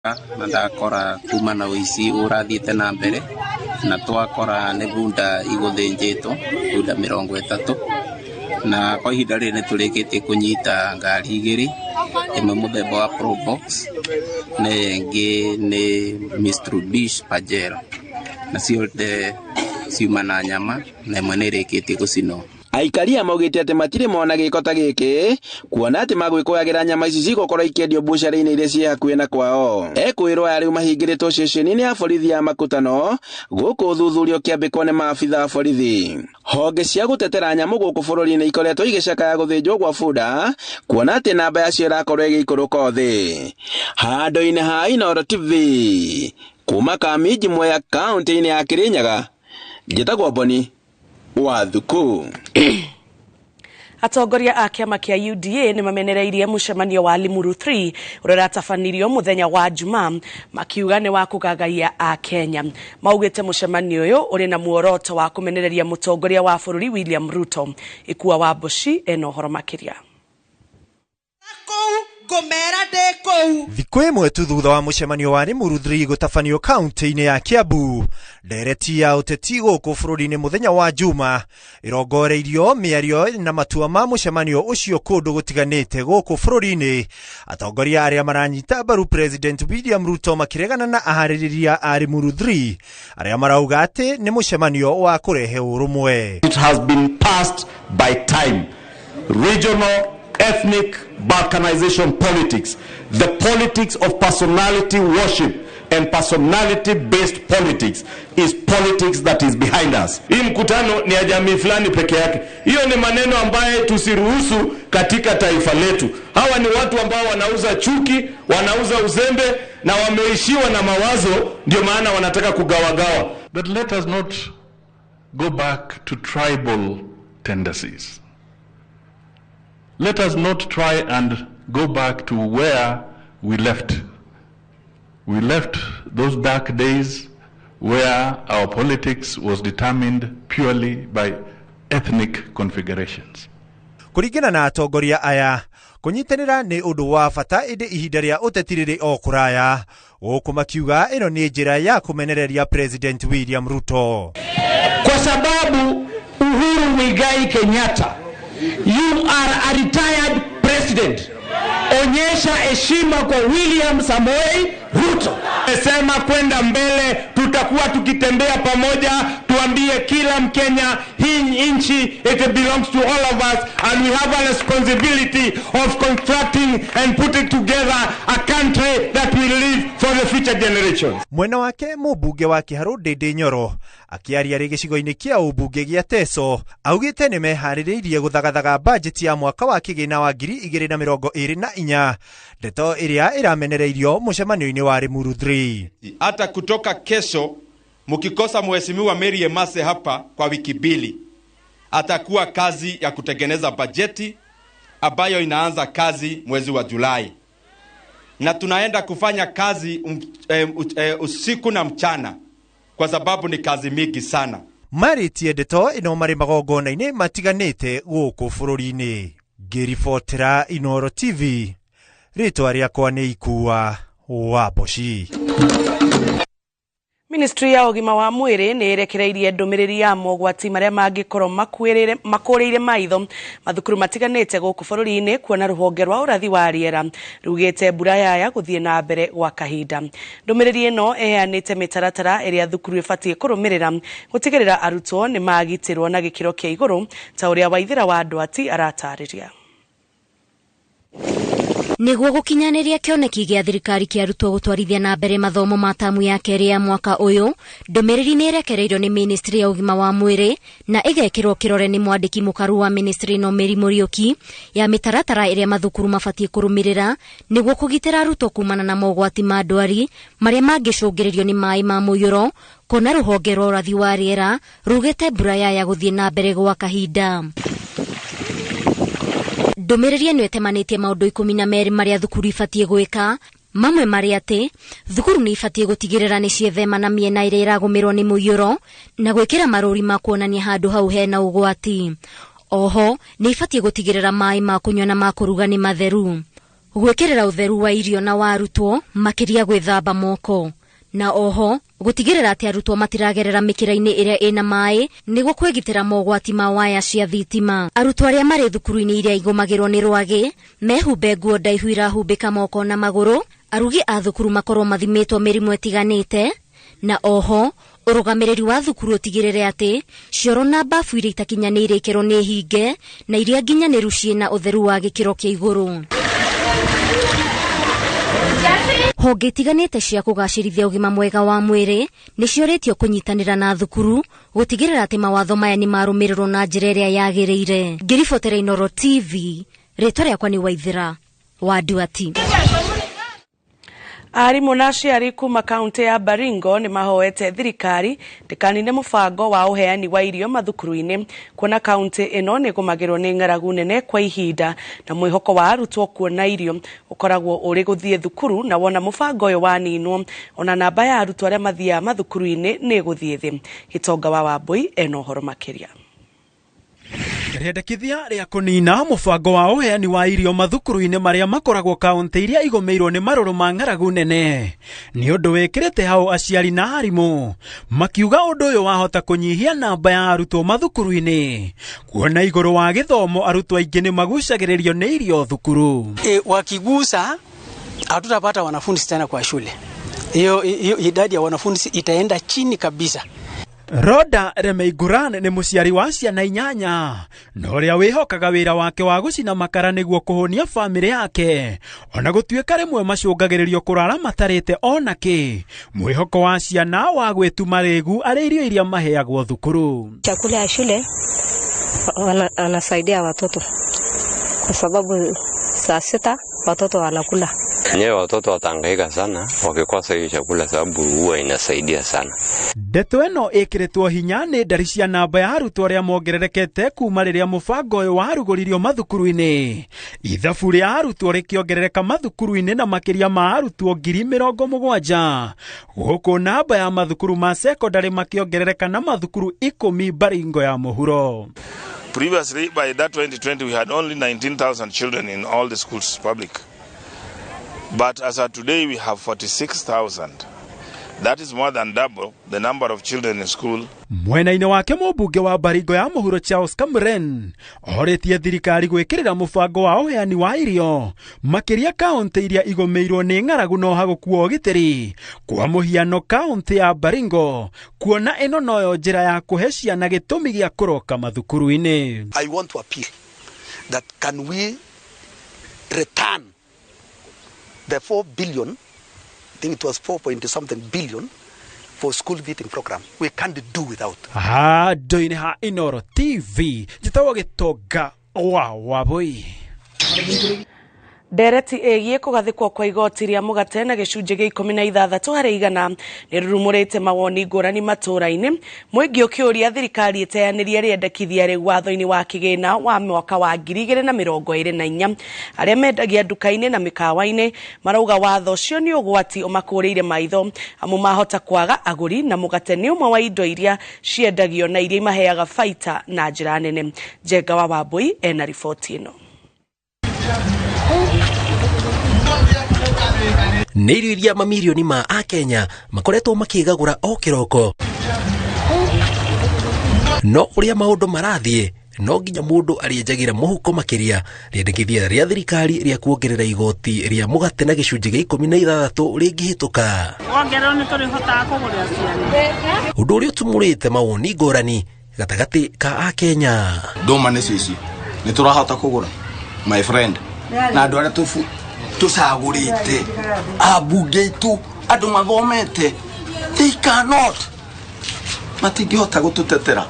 Na ndakora kuma na ũici ũrathiĩte na mbere, na twakora nĩ bunda igũthĩnjĩtwo, bunda 30. Na kwa ihinda rĩrĩ nĩ tũrĩkĩtie kũnyita ngari igĩrĩ, ĩmwe mũthemba wa Probox na ĩngĩ nĩ Mitsubishi Pajero, na ciothe ciuma na nyama, na ĩmwe nĩ ĩrĩkĩtie gũcinwo. Aikaria maugĩte atĩ matirĩ mona gĩko ta gĩkĩ, kuona atĩ magwĩkũyagĩra nyama ici cigũkorwo ikĩendio mbucarĩ-inĩ iria ciĩ hakuhĩ na kwao. Ekwĩrwo aya rĩu mahingĩrĩtwo ceceni-inĩ ya borithi ya Makutano, gũkũ ũthuthuria ũkĩambĩkwo nĩ maabitha a borithi. Honge cia gũtetera nyamũ gũkũ bũrũri-inĩ ikoretwo igĩcakaya gũthĩnjwo gwa bunda, kuona atĩ namba yacio ĩrakorwo ĩgĩikũrũka thĩ. Handũ-inĩ ha Inooro TV, kuma Kaminji Mwea, kaũntĩ-inĩ ya Kirinyaga, njĩtagwo Boni wa Thuku. Atongoria a kĩama kĩa UDA nĩ mamenereirie mũcemanio wa Limuru 3 ũrĩa ũratabanirio mũthenya wa Jumaa, makiuga nĩ wa kũgagaia a Kenya. Maugĩte mũcemanio ũyũ ũrĩ na muoroto wa kũmenereria mũtongoria wa bũrũri William Ruto. Ikua wa Mboci ena ũhoro makĩria. Ngũmera ndĩ kũu. Thikũ ĩmwe tu thutha wa mũcemanio wa Limuru 3 gũtabanio kaunti-inĩ ya Kiambu, ndereti ya ũteti gũkũ bũrũri-inĩ mũthenya wa Juma ĩrongoreirio mĩario na matua ma mũcemanio ũcio kũndũ gũtiganĩte gũkũ bũrũri-inĩ. Atongoria arĩa maranyita mbaru President William Ruto makĩregana na aharĩrĩria a Limuru 3 arĩa marauga atĩ nĩ mũcemanio wa kũrehe ũrũmwe. It has been passed by time. Regional, ethnic balkanization politics, the politics of personality worship and personality-based politics is politics that is behind us. Hii mkutano ni ya jamii fulani peke yake. Hiyo ni maneno ambaye tusiruhusu katika taifa letu. Hawa ni watu ambao wanauza chuki, wanauza uzembe na wameishiwa na mawazo, ndio maana wanataka kugawagawa. But let us not go back to tribal tendencies. Let us not try and go back to where we left. We left those dark days where our politics was determined purely by ethnic configurations. Kũringana na atongoria aya, kũnyitanĩra nĩ ũndũ wa bata, ĩndĩ ihinda rĩa ũteti rĩrĩ o kũraya, gũkũ makiuga ĩno nĩ njĩra ya kũmenereria President William Ruto. Kwa sababu Uhuru Muigai Kenyatta, you are a retired president. Onyesha heshima kwa William Samoei Ruto. Sema kwenda mbele, tutakuwa tukitembea pamoja, tuambie kila Mkenya hii nchi, it belongs to all of us and we have a responsibility of constructing and putting together a country that will live for the future generations. Mwena wake mũmbunge wa Kiharũ Ndindi Nyoro akĩaria rĩ gĩcigo-inĩ kĩa ũmbunge gĩa Teso augĩte nĩ meharĩrĩirie gũthagathaga bajeti ya mwaka wa kĩgĩna wa 2024, ndeto ĩrĩa ĩramenereirio mũcemanio-inĩ wa Limuru 3. Hata kutoka kesho mkikosa mheshimiwa Mary Emase hapa kwa wiki mbili, atakuwa kazi ya kutengeneza bajeti ambayo inaanza kazi mwezi wa Julai, na tunaenda kufanya kazi usiku na mchana kwa sababu ni kazi mingi sana. Marĩtie ndeto ĩno marĩ magongona-inĩ matiganĩte gũkũ bũrũri-inĩ. Ngĩribotera Inooro TV, rĩtwa rĩakwa nĩ Ikua wa Mboci. Ministry ya ũgima wa mwĩrĩ nĩ ĩrekereirie ndũmĩrĩri ya mogwati marĩa mangĩkorwo makũrĩire maitho mathukuru matiganĩte gũkũ bũrũri-inĩ, kuona rũhonge rwa ũrathi wa rĩera rugĩte mbura yaya gũthiĩ na mbere gwa kahinda. Ndũmĩrĩri ĩno ĩheanĩte mĩtaratara ĩrĩa thukuru ĩbatiĩ kũrũmĩrĩra gũtigĩrĩra arutwo nĩ magitĩrwo na gĩkĩro kĩa igũrũ, ta ũrĩa Waithĩra wa Ndwati aratarĩria. Nĩguo gũkinyanĩria kĩoneki gĩa thirikari kĩa arutwo gũtwarithia na mbere mathomo ma tamu ya kerĩ ya mwaka ũyũ, ndũmĩrĩri nĩ ĩrekereirio nĩ ministry ya ũgima wa mwĩrĩ na ĩgekĩrwo kĩrore nĩ mwandĩki mũkaru wa ministry ĩno Mary Mũriũki, ya mĩtaratara ĩrĩa mathukuru mabatiĩ kũrũmĩrĩra nĩguo kũgitĩra arutwo kumana na mogwati ma ndwari marĩa mangĩcũngĩrĩrio nĩ maĩ ma mũiyũro, kuona rũhonge rwa ũrathi wa rĩera rugĩte mbura yaya gũthiĩ na mbere gwa kahinda. Ndũmĩrĩri ĩno ĩtemanĩtie maũndũ 12 marĩa thukuru ibatiĩ gwĩka, mamwe marĩ atĩ thukuru nĩ ibatiĩ gũtigĩrĩra nĩ ciethema na mĩena ĩrĩa ĩragũmĩrwo nĩ mũiyũro na gwĩkĩra marũri ma kuonania handũ hau hena ũgwati. Oho nĩ ibatiĩ gũtigĩrĩra maĩ ma kũnyua na ma kũruga nĩ matheru. Gwĩkĩrĩra ũtheru wa irio na wa arutwo makĩria gwĩthamba moko, na oho gũtigĩrĩra atĩ arutwo matiragerera mĩkĩra-inĩ ĩrĩa ĩna maĩ nĩguo kwĩgitĩra mogwati ma waya cia thitima. Arutwo arĩa marĩ thukuru-inĩ iria igũmagĩrwo nĩ rwagĩ mehumbe nguo ndaihu irahumbĩka moko na magũrũ, arugi a thukuru makorwo mathimĩtwo mĩrimũ ĩtiganĩte, na oho ũrũgamĩrĩri wa thukuru ũtigĩrĩre atĩ cioro na bafu iria itakinyanĩire ikĩro nĩ hinge na iria nginyanĩru ciĩna ũtheru wa gĩkĩro kĩa igũrũ. Honge itiganĩte cia kũgacĩrithia ũgima mwega wa mwĩrĩ nĩciorĩtio kũnyitanĩra na thukuru gũtigĩrĩra atĩ mawatho maya nĩ marũmĩrĩrwo na njĩra ĩrĩa yagĩrĩire. Ngĩribotera Inooro TV, rĩtwa rĩakwa nĩ Waithĩra wa Nduati. Arimũ na aciari kuma kaunti ya Baringo nĩ mahoete thirikari ndĩkanine mũbango wa ũheani wa irio mathukuru-inĩ, kuona kaunti ĩno nĩ ĩgũmagĩrwo nĩ ng'aragu nene kwa ihinda, na mwĩhoko wa arutwo kuona irio ũkoragwo ũrĩ gũthiĩ thukuru, na wona mũbango ũyũ waninwo ona namba ya arutwo arĩa mathiaga mathukuru-inĩ nĩ ĩgũthiĩ thĩ. Gĩtonga wa Wambui ena ũhoro makĩria. Rĩendekithia rĩa kũnina mũbango wa ũheani wa irio mathukuru-inĩ marĩa makoragwo kaunti iria igũmĩirwo nĩ marũrũ ma ng'aragu nene nĩ ũndũ wĩkĩrĩte hau aciari na arimũ makiuga ũndũ ũyũ wahota kũnyihia namba ya arutwo mathukuru-inĩ, kuona igũrũ wa gĩthomo arutwo aingĩ nĩ magucagĩrĩrio nĩ irio thukuru. Wakigusa hatutapata wanafunzi tena kwa shule. Hiyo idadi ya wanafunzi itaenda chini kabisa. Roda Remeiguran nĩ mũciari wa ciana 8 na ũrĩa wĩhokaga wĩra wake wa gũcina makara nĩguo kũhũnia bamĩrĩ yake, ona gũtuĩka rĩmwe macũngagĩrĩrio kũrara matarĩte ona kĩ. Mwĩhoko wa ciana wa gwĩtuma rĩgu arĩ irio iria maheagwo thukuru. Chakula ya shule wanasaidia watoto kwa sababu saa 6 watoto wanakula. Nyewe watoto watahangaika sana wakikosa hiyo chakula, sababu huwa inasaidia sana. Ndeto ĩno ĩkĩrĩtwo hinya nĩ ndari cia namba ya arutwo arĩa mongererekete kuma rĩrĩa mũbango ũyũ warugũririo mathukuru-inĩ. Ithabu rĩa arutwo rĩkĩongerereka mathukuru-inĩ na makĩria ma arutwo 70,000, gũkũ namba ya mathukuru ma sekondarĩ makĩongerereka na mathukuru 10 Baringo ya mũhuro. Previously, by that 2020, we had only 19,000 children in all the schools public. But as of today, we have 46,000. That is more than double the number of children in school. Mwena-inĩ wake mũmbunge wa Baringo ya mũhuro Charles Cameron orĩtie thirikari gwĩkĩrĩra mũbango wa ũheani wa irio makĩria kaunti iria igũmĩirwo nĩ ng'aragu no hagũkuo ũgitĩri, kwa mũhiano kaunti ya Baringo, kuona ĩno noyo njĩra ya kũhe ciana gĩtũmi gĩa kũroka mathukuru-inĩ. I want to appeal that can we return the 4 billion, I think it was 4 point something billion, for school feeding program. We can't do without. Handũ-inĩ ha Inooro TV, njĩtagwo Gĩtonga wa Wabui. Ndereti ĩgiĩ kũgathĩkwo kwa igoti rĩa mũgate na gĩcunjĩ gĩa 16 harĩ igana nĩ rurumũrĩte mawoni ngũrani matũũra-inĩ, mũingĩ ũkĩũria thirikari ĩteanĩrie rĩendekithia rĩu watho-inĩ wa kĩgĩna wa mwaka wa 2024. Arĩa mendagia nduka-inĩ na mĩkawa-inĩ marauga watho ũcio nĩ ũgwati ũmakũrĩire maitho, amu mahota kwaga agũri, na mũgate nĩ ũmwe wa indo iria ciendagio na iria imaheaga baita na njĩra nene. Njenga wa Wambui ena riboti ĩno. Nĩ irio iria mamirioni ma akenya makoretwo makĩgagũra o kĩroko, no ũrĩa maũndũ marathiĩ no nginya mũndũ arĩenjagĩra mũhuko makĩria. Rĩendekithia rĩa thirikari rĩa kuongerera igoti rĩa mũgate na gĩcunjĩ gĩa 16 rĩngĩhĩtũka, wongererwo nĩ tũrĩhotaga kũgũrĩra ciana, ũndũ ũrĩa ũtumũrĩte mawoni ngũrani gatagatĩ ka akenya. Ndũma nĩcio ici nĩ tũrahota kũgũra my friend, na andũ arĩa tũcagũrĩte ambunge aitũ andũ mathomete, they cannot, matingĩhota gũtũtetera,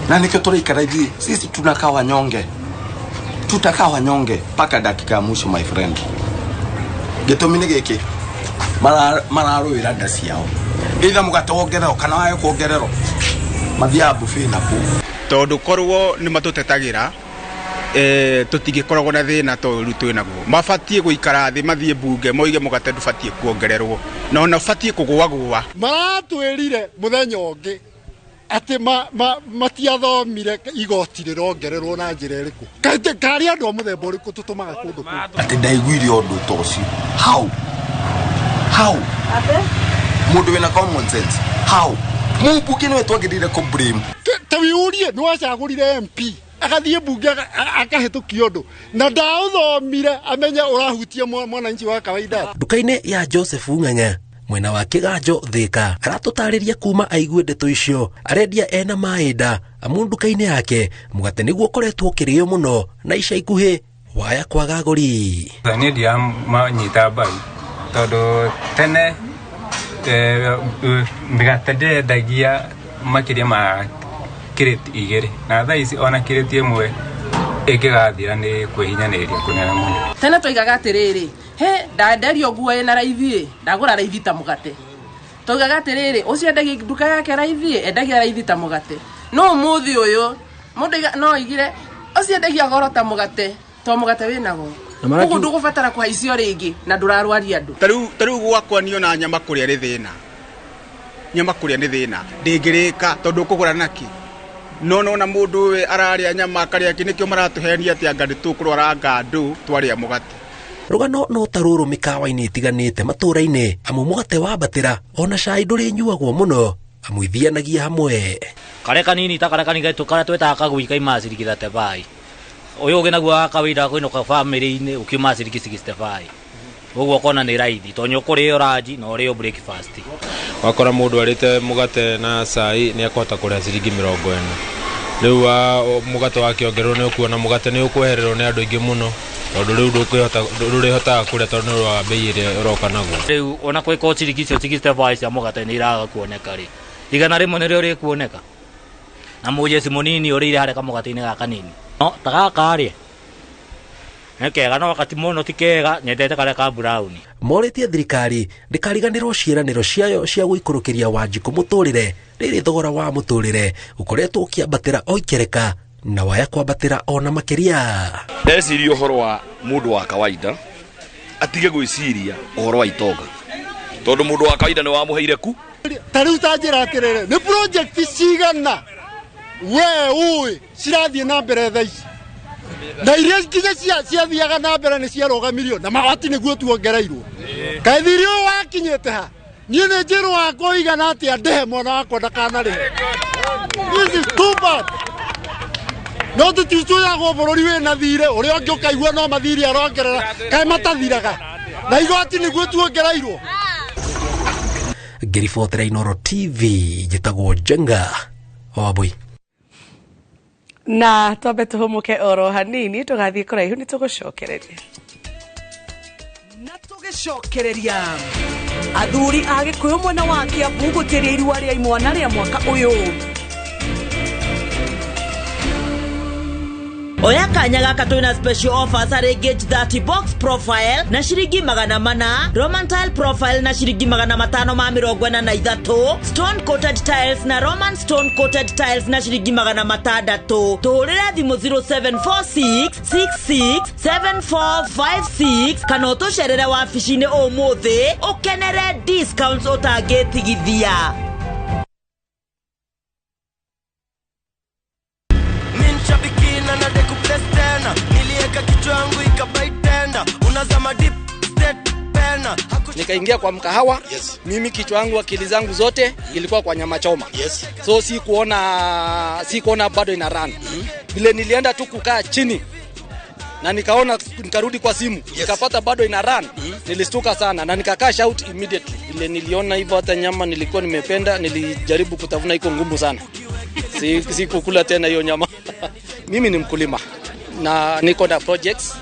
na nĩkĩo tũraikara ithuĩ sisi tunakaa wanyonge, tutakaa wanyonge mpaka dakika ya mwisho my friend. Gĩtũmi nĩ gĩkĩ, mararũĩra nda ciao, either mũgate wongererwo kana wage kuongererwo, mathiaga buffet na kũu, tondũ korwo nĩ matũtetagĩra tũtingĩkoragwo na thĩna ta ũyũ twĩ naguo. Mabatiĩ gũikara thĩ mathiĩ mbunge moige mũgate ndũbatiĩ kuongererwo, na ona ũbatiĩ kũgũagũa. Maratwĩrire mũthenya ũngĩ Atĩ matiathomire igoti rĩrongererwo na njĩra ĩrĩkũ? Karĩ andũ a mũthemba ũrĩkũ tũtũmaga kũndũ kũu? Atĩ ndaiguire ũndũ ta ũcio. How? How? Mũndũ wĩna common sense. How? Mũmbunge nĩwe twagĩrĩire kũ blame. Ta wĩyũrie nĩ wacagũrire MP agathiĩ mbunge akahĩtũkia ũndũ na ndaũthomire amenye ũrahutia mwananchi wa kawaida. Nduka-inĩ ya Joseph Ng'ang'a mwena wa Kĩganjo Thĩka aratũtarĩria kuma aigue ndeto icio arendia ena maĩ nda amu nduka-inĩ yake mũgate nĩguo ũkoretwo ũkĩrĩo mũno na ica ikuhĩ waya kwaga agũri. Niĩ ndiramanyita mbaru tondũ tene mĩgate ndĩrendagia makĩria ma kirĩti 2 na thaa ici ona kirĩti 1 ĩngĩgathira nĩ kwĩhinyanĩrĩria kũnene mũno. Tene twoigaga atĩrĩrĩ, he ndenderio nguo ĩna raithi, ndagũra raithi ta mũgate. Twoigaga atĩrĩrĩ, ũcio endagia nduka yake raithi, endagia raithi ta mũgate. No ũmũthĩ ũyũ mũndũ no oigire ũcio endagia goro ta mũgate, to mũgate wĩna goro. Koguo ndũgũbatara kũhaicio rĩngĩ na ndũrarwaria andũ. Ta rĩu gwakwa niĩ ona nyama kũrĩa nĩ thĩna. Nyama kũrĩa nĩ thĩna. Ndĩngĩrĩka tondũ ũkũgũra nakĩ? No nona mũndũ we ararĩa nyama akarĩa kĩ, nĩkĩo maratũhenia atĩ anga nĩtũkũrwara ngandũ twarĩa mũgate. Rũgano no ta rũrũ mĩkawa-inĩ ĩtiganĩte matũũra-inĩ amu mũgate wambatĩra ona cai ndũrĩnyuagwo mũno amu ithianagia hamwe. Karĩa kanini ta karĩa kanini karĩa twĩtaga kagui kaima ciringi 35. Ũyũ ũngĩ naguo wa kawaida kũinũka bamĩrĩ-inĩ ũkiuma ciringi 65. Ũguo ũkona nĩ raithi tondũ ũkũrĩo ranji na ũrĩo breakfast. Wakora mũndũ arĩte mũgate na cai nĩ akũhota kũrĩha ciringi 40. Rĩu mũgate wakĩongererwo nĩ ũkuona mũgate nĩ ũkwehererwo nĩ andũ aingĩ mũno tondũ rĩu ndũrĩhotaga kũrĩa tondũ nĩ wa bei ĩrĩa ũroka naguo. Rĩu ona kwĩko ciringi icio 65 cia mũgate nĩ iraga kuoneka rĩ, 100 nĩrĩo rĩkuoneka na mũjeci mũnini ũrĩire harĩa kamũgate-inĩ gaka kanini. No ta gaka rĩ nĩ kega no wakati mũno ti kega, nyendete karĩa ka brown. Morĩtie thirikari ndĩkariganĩrwo ciĩranĩro ciayo cia gũikũrũkĩria Wanjikũ mũtũrĩre rĩrĩ thogora wa mũtũrĩre ũkoretwo ũkĩambatĩra o ikereka na waya kwambatĩra ona makĩria. Ndeciria ũhoro wa mũndũ wa kawaida atige gwĩciria ũhoro wa itonga tondũ mũndũ wa kawaida nĩ wamũheire ku. Ta rĩu ta njĩra atĩrĩrĩ, nĩ project cigana we ũĩ cirathiĩ na mbere thaa ici na iria nginya ciathiaga na mbere nĩ ciarũgamirio na magoti nĩguo tuongereirwo. Kaĩ thirĩ ũyũ wakinyĩte ha? Niĩ nĩ njĩrwo wakwa ũigana atĩa ndĩhe mwana wakwa ndakanarĩhe? This is too bad. No tũticuagwo bũrũri wĩna thirĩ ũrĩa ũngĩ ũkaigua no mathirĩ arongerera kaĩ matathiraga na igoti nĩguo tuongereirwo. Ngĩribotera Inooro TV njĩtagwo Njenga Wambui. Na twambe tũhũmũke oro hanini tũgathiĩ kũraihu nĩ tũgũcokereria. Na tũgĩcokereria athuri a Gĩkũyũ mwena wa Kiambu gũtĩria irua rĩa imwana rĩa mwaka ũyũ. Oya kanya gaka twina special offers harĩ Gauge 30 box profile na ciringi 400, Roman tile profile na ciringi 543, stone coated tiles na Roman stone coated tiles na ciringi 600. Tũhũrĩre thimũ 0746 66 7456 kana ũtũcerere wabici-inĩ ũmũthĩ ũkenere discounts ũtangĩtigithia. Nikaingia kwa mkahawa. Yes. Mimi kichwa yangu akili zangu zote ilikuwa kwa nyama choma. Yes. So si kuona bado ina run. Vile nilienda tu kukaa chini na nikaona, nikarudi kwa simu. Yes. Nikapata bado ina run. Nilistuka sana na nikacash out immediately. Vile niliona hivyo hata nyama nilikuwa nimependa, nilijaribu kutafuna, iko ngumu sana. Si kukula tena hiyo nyama. Mimi ni mkulima na niko na projects.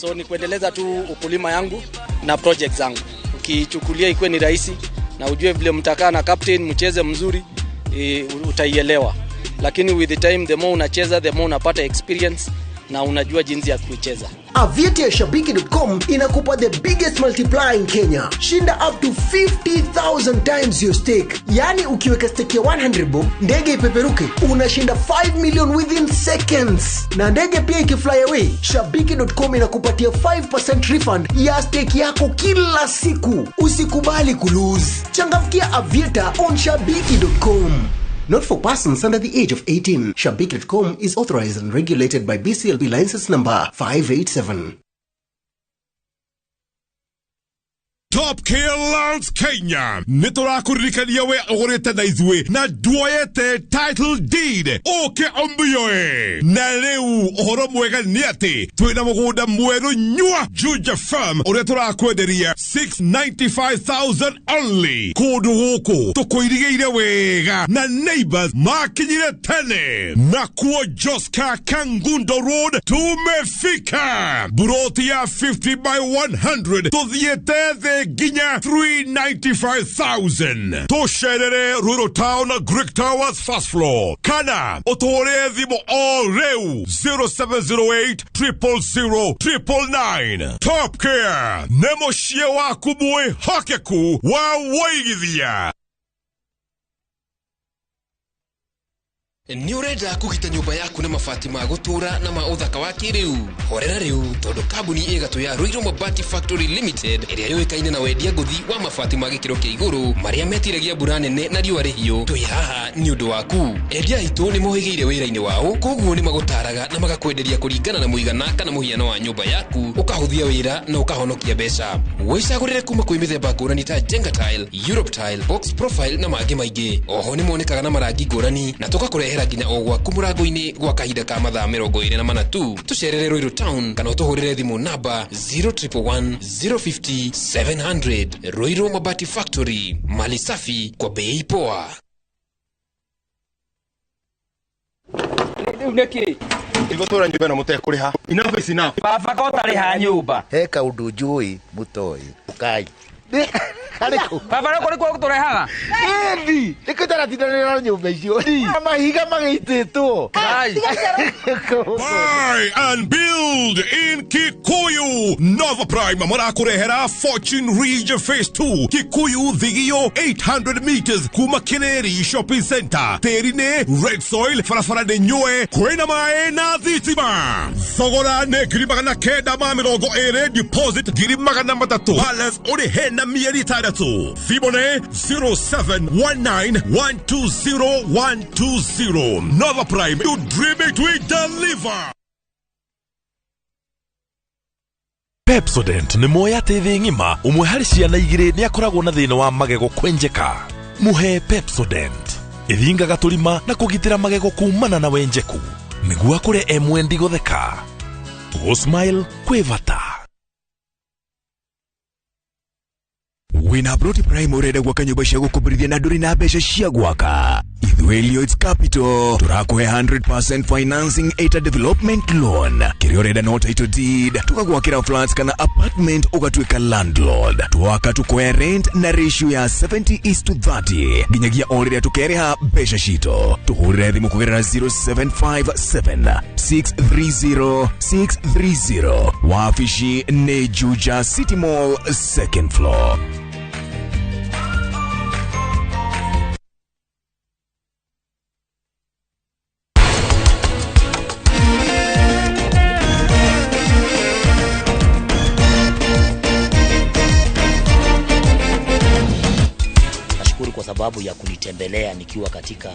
So ni kuendeleza tu ukulima yangu na project zangu. Ukichukulia ikuwe ni rahisi na ujue vile mtakaa na captain mcheze mzuri, utaielewa. Lakini with the time, the more unacheza, the more unapata experience na unajua jinsi ya kuicheza. Aviator ya Shabiki.com inakupa the biggest multiplier in Kenya. Shinda up to 50,000 times your stake. Yani ukiweka stake ya 100 bob, ndege ipeperuke, unashinda 5 million within seconds. Na ndege pia ikifly away, Shabiki.com inakupatia 5% refund ya stake yako kila siku. Usikubali kulose. Changamkia Aviator on Shabiki.com. Not for persons under the age of 18. Shabiki.com is authorized and regulated by BCLB license number 587. Top Care Lands Kenya nä tå rakåririkania we å gå rä te na ithuä na nduoyete title deed åke ombioe na rä u å horo mwega nä atä twä na må gå nda mwerå nyua Juja Farm å rä a tå rakwenderia 695,000 only kå ndå gå kå tå kå irigä ire wega na neighbors makinyire tene na kuo Joska Kangundo Road tumefika buroti ya 50 by 100 tuthiĩte thĩ nginya 395,000 tũcerere Rural Town Greek Towers first floor kana ũtũhũrĩre thimũ o rĩu 0708 000 999. Top Care nĩ mũciĩ waku mwĩhokeku wa wũigithia. Nĩ ũrenda kũgita nyũmba yaku na mabati ma gũtũũra na ma ũthaka wa kĩrĩu? Horera rĩu tondũ kambuni ĩ gatũ ya Ruiru Mabati Factory Limited ĩrĩa yũĩkaine na wendia ngũthi wa mabati ma gĩkĩro kĩa igũrũ marĩa metiragia mbura nene na riũa rĩhiũ, twĩ haha nĩ ũndũ waku. Endia aitũ nĩ mohĩgĩire wĩra-inĩ wao, koguo nĩ magũtaraga na magakwenderia kũringana na mũigana kana mũhiano wa nyũmba yaku, ũkahũthia wĩra na ũkahonokia mbeca. Wĩcagũrĩre kuma kwĩ mĩthemba ngũrani ta Jenga Tile, Europe Tile, Box Profile na mangĩ maingĩ. Oho nĩ monekaga na marangi ngũrani na tũgakũrehera nginya o gwaku mũrango-inĩ gwa kahinda ka mathaa 24 tu. Tũcerere Ruiru Town kana ũtũhũrĩre thimũ namba 0111 050 700. Ruiru Mabati Factory, mali safi kwa bei poa. Rĩu nĩkĩ? Igũtũra nyũmba ĩno mũtekũrĩha. Enough is enough. Baba ko ũtarĩha nyũmba. He kaũndũ njũĩ mũtoĩ. Ũkai. Baba no kũrĩ kuo gũtũrehaga? Ĩni, nĩkĩo itaratindanĩra na nyũmba icio. Mahiga magĩitĩtwo. Buy and build in Kikuyu. Nova Prime marakũrehera Fortune Ridge Phase 2 Kikuyu Thigio 800 meters kuma Kireri Shopping Center. Tĩri nĩ red soil, barabara nĩ nyũe, kwĩna maĩ na thitima. Thogora nĩ 920,000, deposit 300,000, balance ũrĩhe na mĩeri 6. Thimũ nĩ 0719120120. Nova Prime, you dream it, we deliver. Pepsodent nĩ moya atĩ thĩ ng'ima ũmwe harĩ ciana igĩrĩ nĩ akoragwo na thĩna wa magego kwenjeka. Mũhe Pepsodent ĩthingaga tũrima na kũgitĩra magego kumana na wenjeku nĩguo akũre e mwendi gũtheka. Gũ-smile kwĩ bata. Wĩna Broti Prime ũrenda gwaka nyũmba cia gũkomborithia na ndũrĩ na mbeca cia gwaka. Ithuĩ Lloyds Capital tũrakũhe 100% financing ĩta development loan. Kĩrĩa ũrenda no title deed, tũgagwakĩra flats kana apartment ũgatuĩka landlord. Twaka tũkoya rent na ratio ya 70:30 nginyagia o rĩrĩa tũkerĩha mbeca citũ. Tũhũrĩre thimũ kũgerera 0757 630 630. Wabici nĩ Juja City Mall second floor. Kwa sababu ya kunitembelea nikiwa katika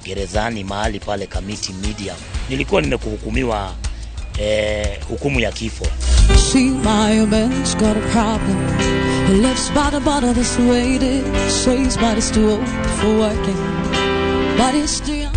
gerezani mahali pale Kamiti Medium. Nilikuwa nimekuhukumiwa hukumu ya kifo. See my man's got a problem. He lives by the bottle that's waited. Says body's too old for working. But he's too young.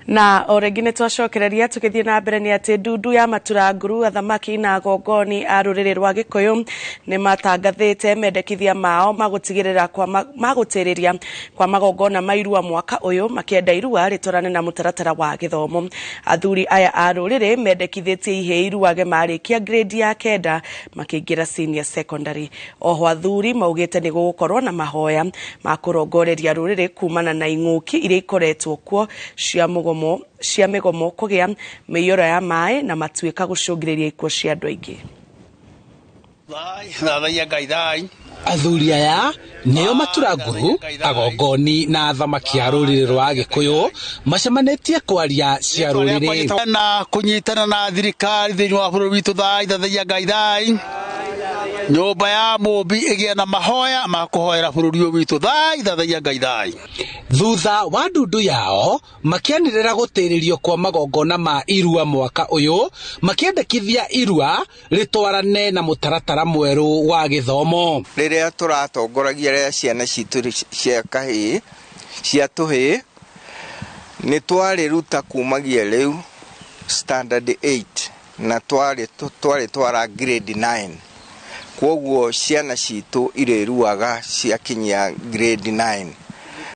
Na o rĩngĩ nĩ twacokereria tũgĩthiĩ na mbere nĩ atĩ ndundu ya maturanguru athamaki na agongoni a rũrĩrĩ rwa Gĩkũyũ nĩ matangathĩte mendekithia mao magũtigĩrĩra kwa magũtĩrĩria kwa magongona ma irua mwaka ũyũ makĩenda irua rĩtwarane na mũtaratara wa gĩthomo. Athuri aya a rũrĩrĩ mendekithĩtie ihĩĩ iruage marĩkia grade ya 9 makĩingĩra senior secondary. Oho athuri maugĩte nĩ gũgũkorwo na mahoya ma kũrongoreria rũrĩrĩ kumana na ing'ũki iria ikoretwo kuo cia mũgomo mĩgomo cia mĩgomo kũgĩa mĩiyũro ya maĩ na matuĩka gũcũngĩrĩria ikuũ cia andũ aingĩ. Athuri aya nĩo maturanguru agongoni na athamaki a rũrĩrĩ rwa Agĩkũyũ macemanĩtie kwaria cia rũrĩrĩ na kũnyitana na thirikari thĩinĩ wa bũrũri witũ. Thai thathaiya Ngai thai nyũmba ya mũmbi ĩgĩe na mahoya ma kũhoera bũrũri ũyũ witũ. Thai thathaiya Ngai thai. Thutha wa ndundu yao makĩanĩrĩra gũtĩrĩrio kwa magongona ma irua mwaka ũyũ, makĩendekithia irua rĩtwarane na mũtaratara mwerũ wa gĩthomo. Rĩrĩa tũratongoragia rĩa ciana citũ cia kahĩĩ cia tũhĩĩ nĩ twarĩruta kumagia rĩu standard 8 na twarĩ twara grade 9, kwoguo ciana citũ irĩruaga ciakinyia grade 9.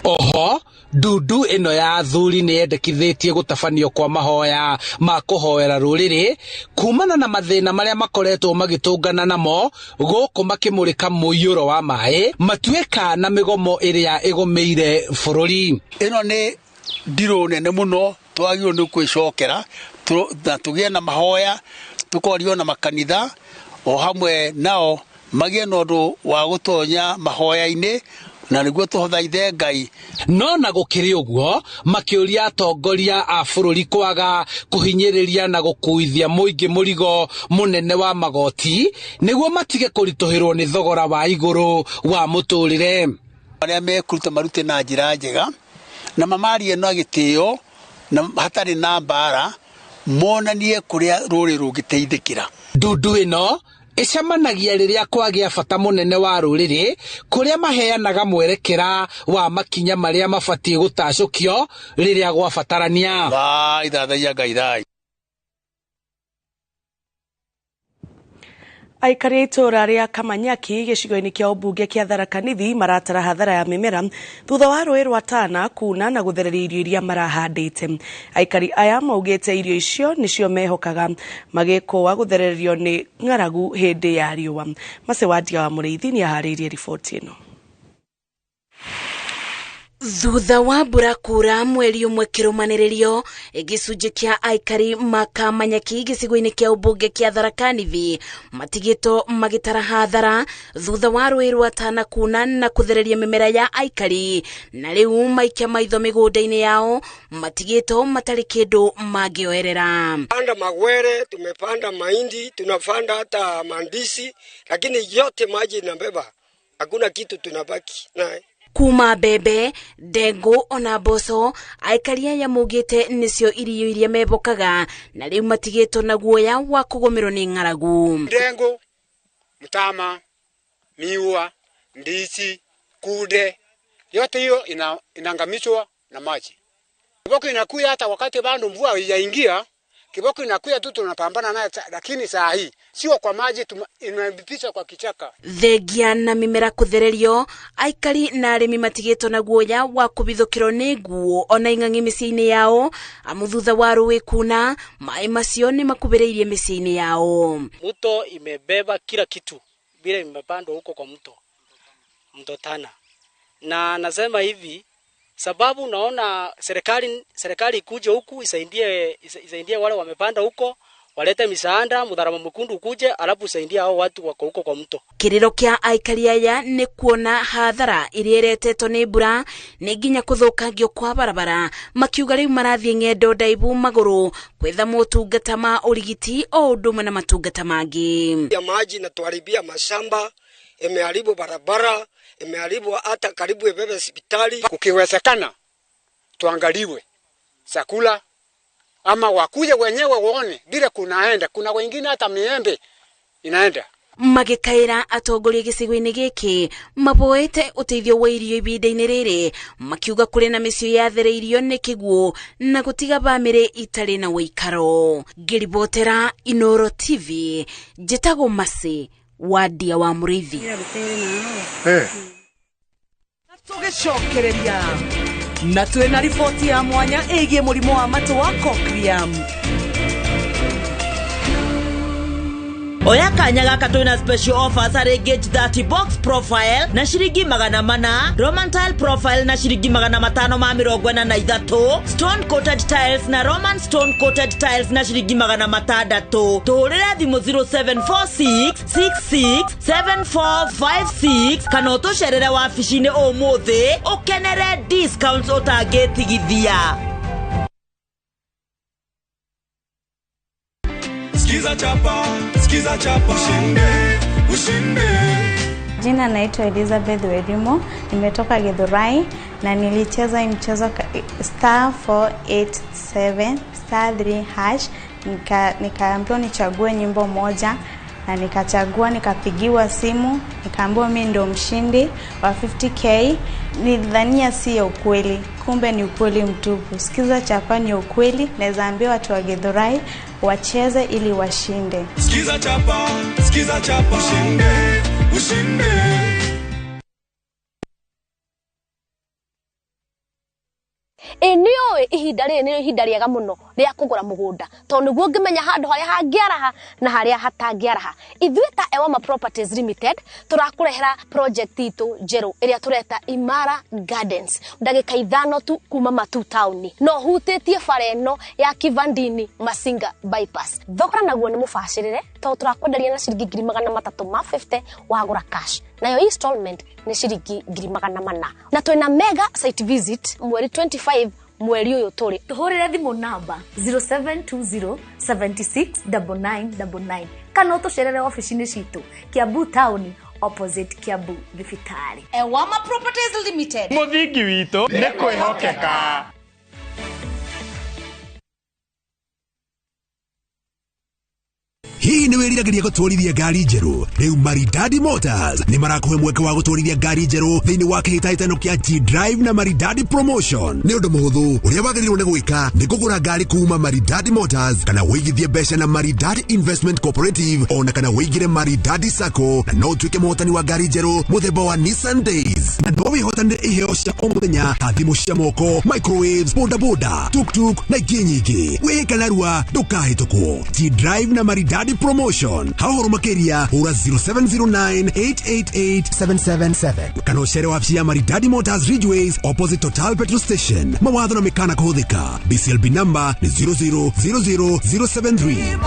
Oho ndundu ĩno ya athuri nĩ yendekithĩtie gũtabanio kwa mahoya ma kũhoera rũrĩrĩ kumana na mathĩna marĩa makoretwo magĩtũngana namo gũkũ makĩmũrĩka mũiyũro wa maĩ matuĩka na mĩgomo ĩrĩa ĩgũmĩire bũrũri. Ĩno nĩ ndirũ nene mũno twagĩrĩirwo nĩ kwĩcokera na tũgĩe na mahoya tũkorio na makanitha o hamwe nao magĩe na ũndũ wa gũtonya mahoya-inĩ na nĩguo tũhothaithe Ngai. No na gũkĩrĩ ũguo makĩũria atongoria a bũrũri kwaga kũhinyĩrĩria na gũkuithia mũingĩ mũrigo mũnene wa magoti nĩguo matige kũritũhĩrwo nĩ thogora wa igũrũ wa mũtũrĩre. Arĩa mekũruta marute na njĩra njega na mamarie na gĩtĩo na hatarĩ na mbara, monanie kũrĩa rũrĩrĩ rũngĩteithĩkĩra. Ndundu ĩno ĩcemanagia rĩrĩa kwagĩa bata mũnene wa rũrĩrĩ kũrĩa maheanaga mwerekera wa makinya marĩa mabatiĩ gũtacũkio rĩrĩa gwabatarania. Thai thathaiya Ngai thai. Aikari a itũũra rĩa Kamanyaki gĩcigo-inĩ kĩa ũmbunge kĩa Tharaka Nithi maratara hathara ya mĩmera thutha wa rũĩ rwa Tana kuna na gũthereria irio iria marahandĩte. Aikari aya maugĩte irio icio nĩcio mehokaga magĩkũa gũthererio nĩ ng'aragu hĩndĩ ya riũa. Macewadia wa Mũrĩithi nĩaharĩirie riboti ĩno. Thutha wa mbura kura mweri ũmwe kĩrũmanĩrĩrio, gĩcunjĩ kĩa aikari makamanyaki gĩcigo-inĩ kĩa ũmbunge kĩa Tharaka Nithi matigĩtwo magĩtara hathara thutha wa rũĩ rwa Tana kuna na kũthereria mĩmera ya aikari, na rĩu maikia maitho mĩgũnda-inĩ yao matigĩtwo matarĩ kĩndũ mangĩoerera. Panda magwere, tumepanda mahindi, tunapanda hata mandisi, lakini yote maji inabeba, hakuna kitu tunabaki naye. Kuma mbembe, ndengu ona mboco, aikari aya maugĩte nĩcio irio iria mebokaga na rĩu matigĩtwo na guoya wa kũgũmĩrwo nĩ ng'aragu. Ndengu, mtama, miwa, ndizi, kunde, yote hiyo inaangamizwa na maji. Kiboko inakuya hata wakati bado mvua haijaingia, kiboko inakuya tu tunapambana naye, lakini saa hii sio kwa maji, inapitisha kwa kichaka. Thengia na mimera kuthererio, aikari na arĩmi matigĩtwo na guoya wa kũbithũkĩrwo nĩ nguo ona ing'ang'i mĩciĩ-inĩ yao, amu thutha wa rũĩ kuna maĩ macio nĩ makubĩrĩirie mĩciĩ-inĩ yao. Mto imebeba kila kitu bila imepandwa huko kwa mto, mto Tana. Na nasema hivi sababu naona serikali ikuje huku isaidie wale wamepanda huko, walete misaada, mudharama mwekundu ukuje, alafu usaidie hao watu wako huko kwa mto. Kiriro kia aikari aya nĩ kuona hathara iria iretetwo nĩ mbura nĩ nginya kũthũkangio kwa barabara, makiuga rĩu marathiĩ ng'endo ndaibu magũrũ kwetha motungata ma ũrigiti o ũndũ ũmwe na matungata mangĩ. Ya maji inatuharibia mashamba, imeharibu barabara, imeharibu hata karibu ibebe hospitali. Kukiwezekana tuangaliwe chakula ama wakuje wenyewe waone bila kunaenda, kuna wengine hata miembe inaenda. Magĩkaĩra atongoria gĩcigo-inĩ gĩkĩ maboete ũteithio wa irio ihinda-inĩ rĩrĩ, makiuga kũrĩ na mĩciĩ yathereirio nĩ kĩguũ na gũtiga bamĩrĩ itarĩ na ũikaro. Ngĩribotera Inoro TV, njĩtagwo Mercy Wadia wa Mũrĩithi. Tũgĩcokereria na twĩna riboti ya mwanya ĩgiĩ mũrimũ wa matũ wa cochlear. Oya kanya gaka twina special offers harĩ Gauge 30 box profile na ciringi 400, Roman tile profile na ciringi 543, stone coated tiles na Roman stone coated tiles na ciringi 600. Tũhũrĩre thimũ 0746 66 7456 kana ũtũcerere wabici-inĩ ũmũthĩ ũkenere discounts ũtangĩtigithia. Skiza chapa, skiza chapa, ushinde, ushinde. Jina naitwa Elizabeth Werimo, nimetoka Githurai na nilicheza mchezo star 487 star 3 hash, nikaambiwa nichague nyimbo moja na nikachagua, nikapigiwa simu, nikaambiwa mimi ndo mshindi wa 50k. Nilidhania si ya ukweli, kumbe ni ukweli mtupu. Sikiza chapa ni ukweli, naweza ambia watu wa Githurai wacheze ili washinde. Sikiza chapa, sikiza chapa, ushinde, ushinde. Ĩ nĩũĩ ihinda rĩrĩ nĩrĩo ihinda rĩega mũno rĩa kũgũra mũgũnda tondũ nĩguo ũngĩmenya handũ harĩa hangĩaraha na harĩa hatangĩaraha. Ithuĩ ta Ewama Properties Limited tũrakũrehera project itũ njerũ ĩrĩa tũreta Imara Gardens, ndagĩka 5 tu kuma Matu taũni, no hutĩtie bara ĩno ya Kivandini Masinga bypass. Thogora naguo nĩ mũbacĩrĩre tondũ tũrakwenderia na ciringi 350,000 wagũra cash, nayo installment nĩ ciringi 400,000, na twĩna mega site visit mweri 25 mweri ũyũ tũrĩ. Tũhũrĩre thimũ namba 0720 76 9999 kana ũtũcerere ofici-inĩ citũ Kiambu taũni opposite Kiambu thibitarĩ. Ewama Properties Limited, mũthingi witũ nĩ kwĩhokeka. Hihi nĩ wĩriragĩria gũtwarithia ngari njerũ? Rĩu Maridadi Motors nĩ marakũhe mweke wa gũtwarithia ngari njerũ thĩinĩ wa kĩhĩtahĩtano kĩa G-Drive na Maridadi Promotion. Nĩ ũndũ mũhũthũ, ũrĩa wagĩrĩirwo nĩ gwĩka nĩ kũgũra ngari kuma Maridadi Motors kana wĩigithie mbeca na Maridadi Investment Cooperative ona kana wĩigire Maridadi Sacco, na no ũtuĩke mũhotani wa ngari njerũ mũthemba wa Nissan Days, na no wĩhotanĩre iheo cia o mũthenya ta thimũ cia moko, microwaves, bodaboda, tuktuk na ingĩ nyingĩ. Wĩĩka narua ndũkahĩtũkwo. G-Drive na Maridadi Promotion. Ha ũhoro makĩria hũra 0709 888 777 kana ũcere wabici ya Maridadi Motors Ridgeways opposite Total Petrol Station. Mawatho na mĩkana kũhũthĩka. BCLB number nĩ 0000073.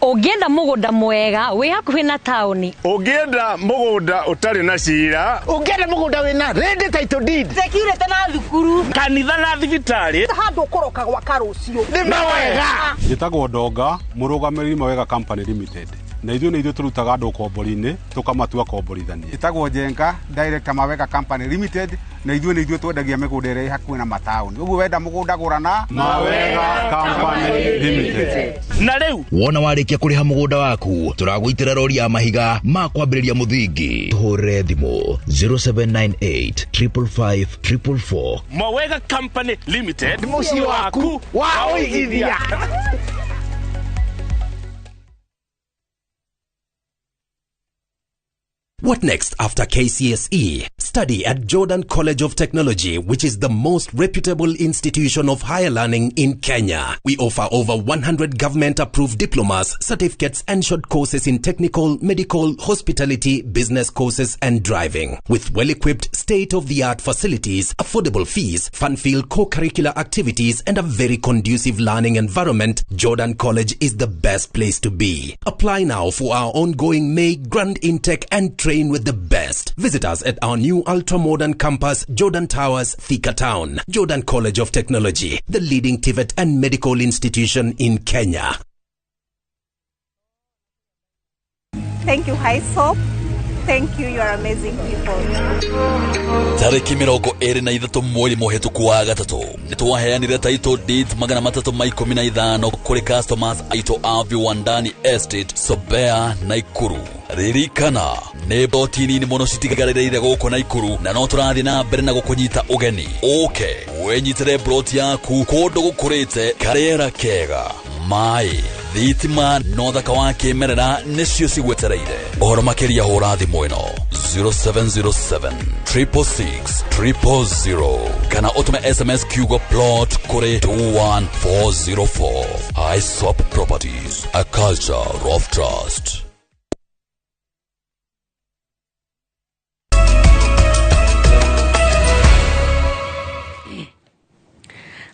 Ũngĩenda mũgũnda mwega wĩ hakuhĩ na taũni, ũngĩenda mũgũnda ũtarĩ na cira, ũngĩenda mũgũnda wĩna ready title deed, security na thukuru, kanitha na thibitarĩ, handũ ũkũroka gwaka rũciũ nĩ mawega. Njĩtagwo Ndonga, mũrũgamĩrĩri Mawega Company Limited, na ithuĩ nĩ ithuĩ tũrutaga andũ ũkombori-inĩ tũkamatua komborithania. Njĩtagwo Njenga, director Mawega Company Limited, na ithuĩ nĩ ithuĩ twendagia mĩgũnda ĩrĩa ĩ hakuhĩ na mataũni. Ũguo wenda mũgũnda gũra na Mawega Company Limited. Na rĩu wona warĩkia kũrĩha mũgũnda waku, tũragũitĩra rori ya mahiga ma kwambĩrĩria mũthingi. Tũhũrĩre thimũ 0798 555 444. Mawega Company Limited, mũciĩ waku wa ũigithia. What next after KCSE? Study at Jordan College of Technology, which is the most reputable institution of higher learning in Kenya. We offer over 100 government-approved diplomas, certificates, and short courses in technical, medical, hospitality, business courses, and driving. With well-equipped, state-of-the-art facilities, affordable fees, fun-filled co-curricular activities, and a very conducive learning environment, Jordan College is the best place to be. Apply now for our ongoing May Grand Intake and train with the best. Visit us at our new ultra-modern campus, Jordan Towers, Thika Town. Jordan College of Technology, the leading TVET and medical institution in Kenya. Thank you, HISOP. Thank you, you are amazing people. Tarĩki 23 mweri mũhĩtũku wa gatatũ nĩtwaheanire title deeds 315 kũrĩ customers aitũ a Viwandani Estate, Sobea, Naikuru. Ririkana nĩ mboti nini mũno citigarĩrĩire gũkũ Naikuru, na no tũrathiĩ na mbere na gũkũnyita ũgeni. Ũke wĩnyitĩre mburoti yaku kũndũ gũkũrĩte, karĩera kega, maĩ, thitima na ũthaka wa kĩmerera nĩcio cigwetereire. Ũhoro makĩria hũra thimũ ĩno 0707 666 000 kana ũtũme SMS kiugo plot kũrĩ 21404. ISOP Properties, a culture of trust.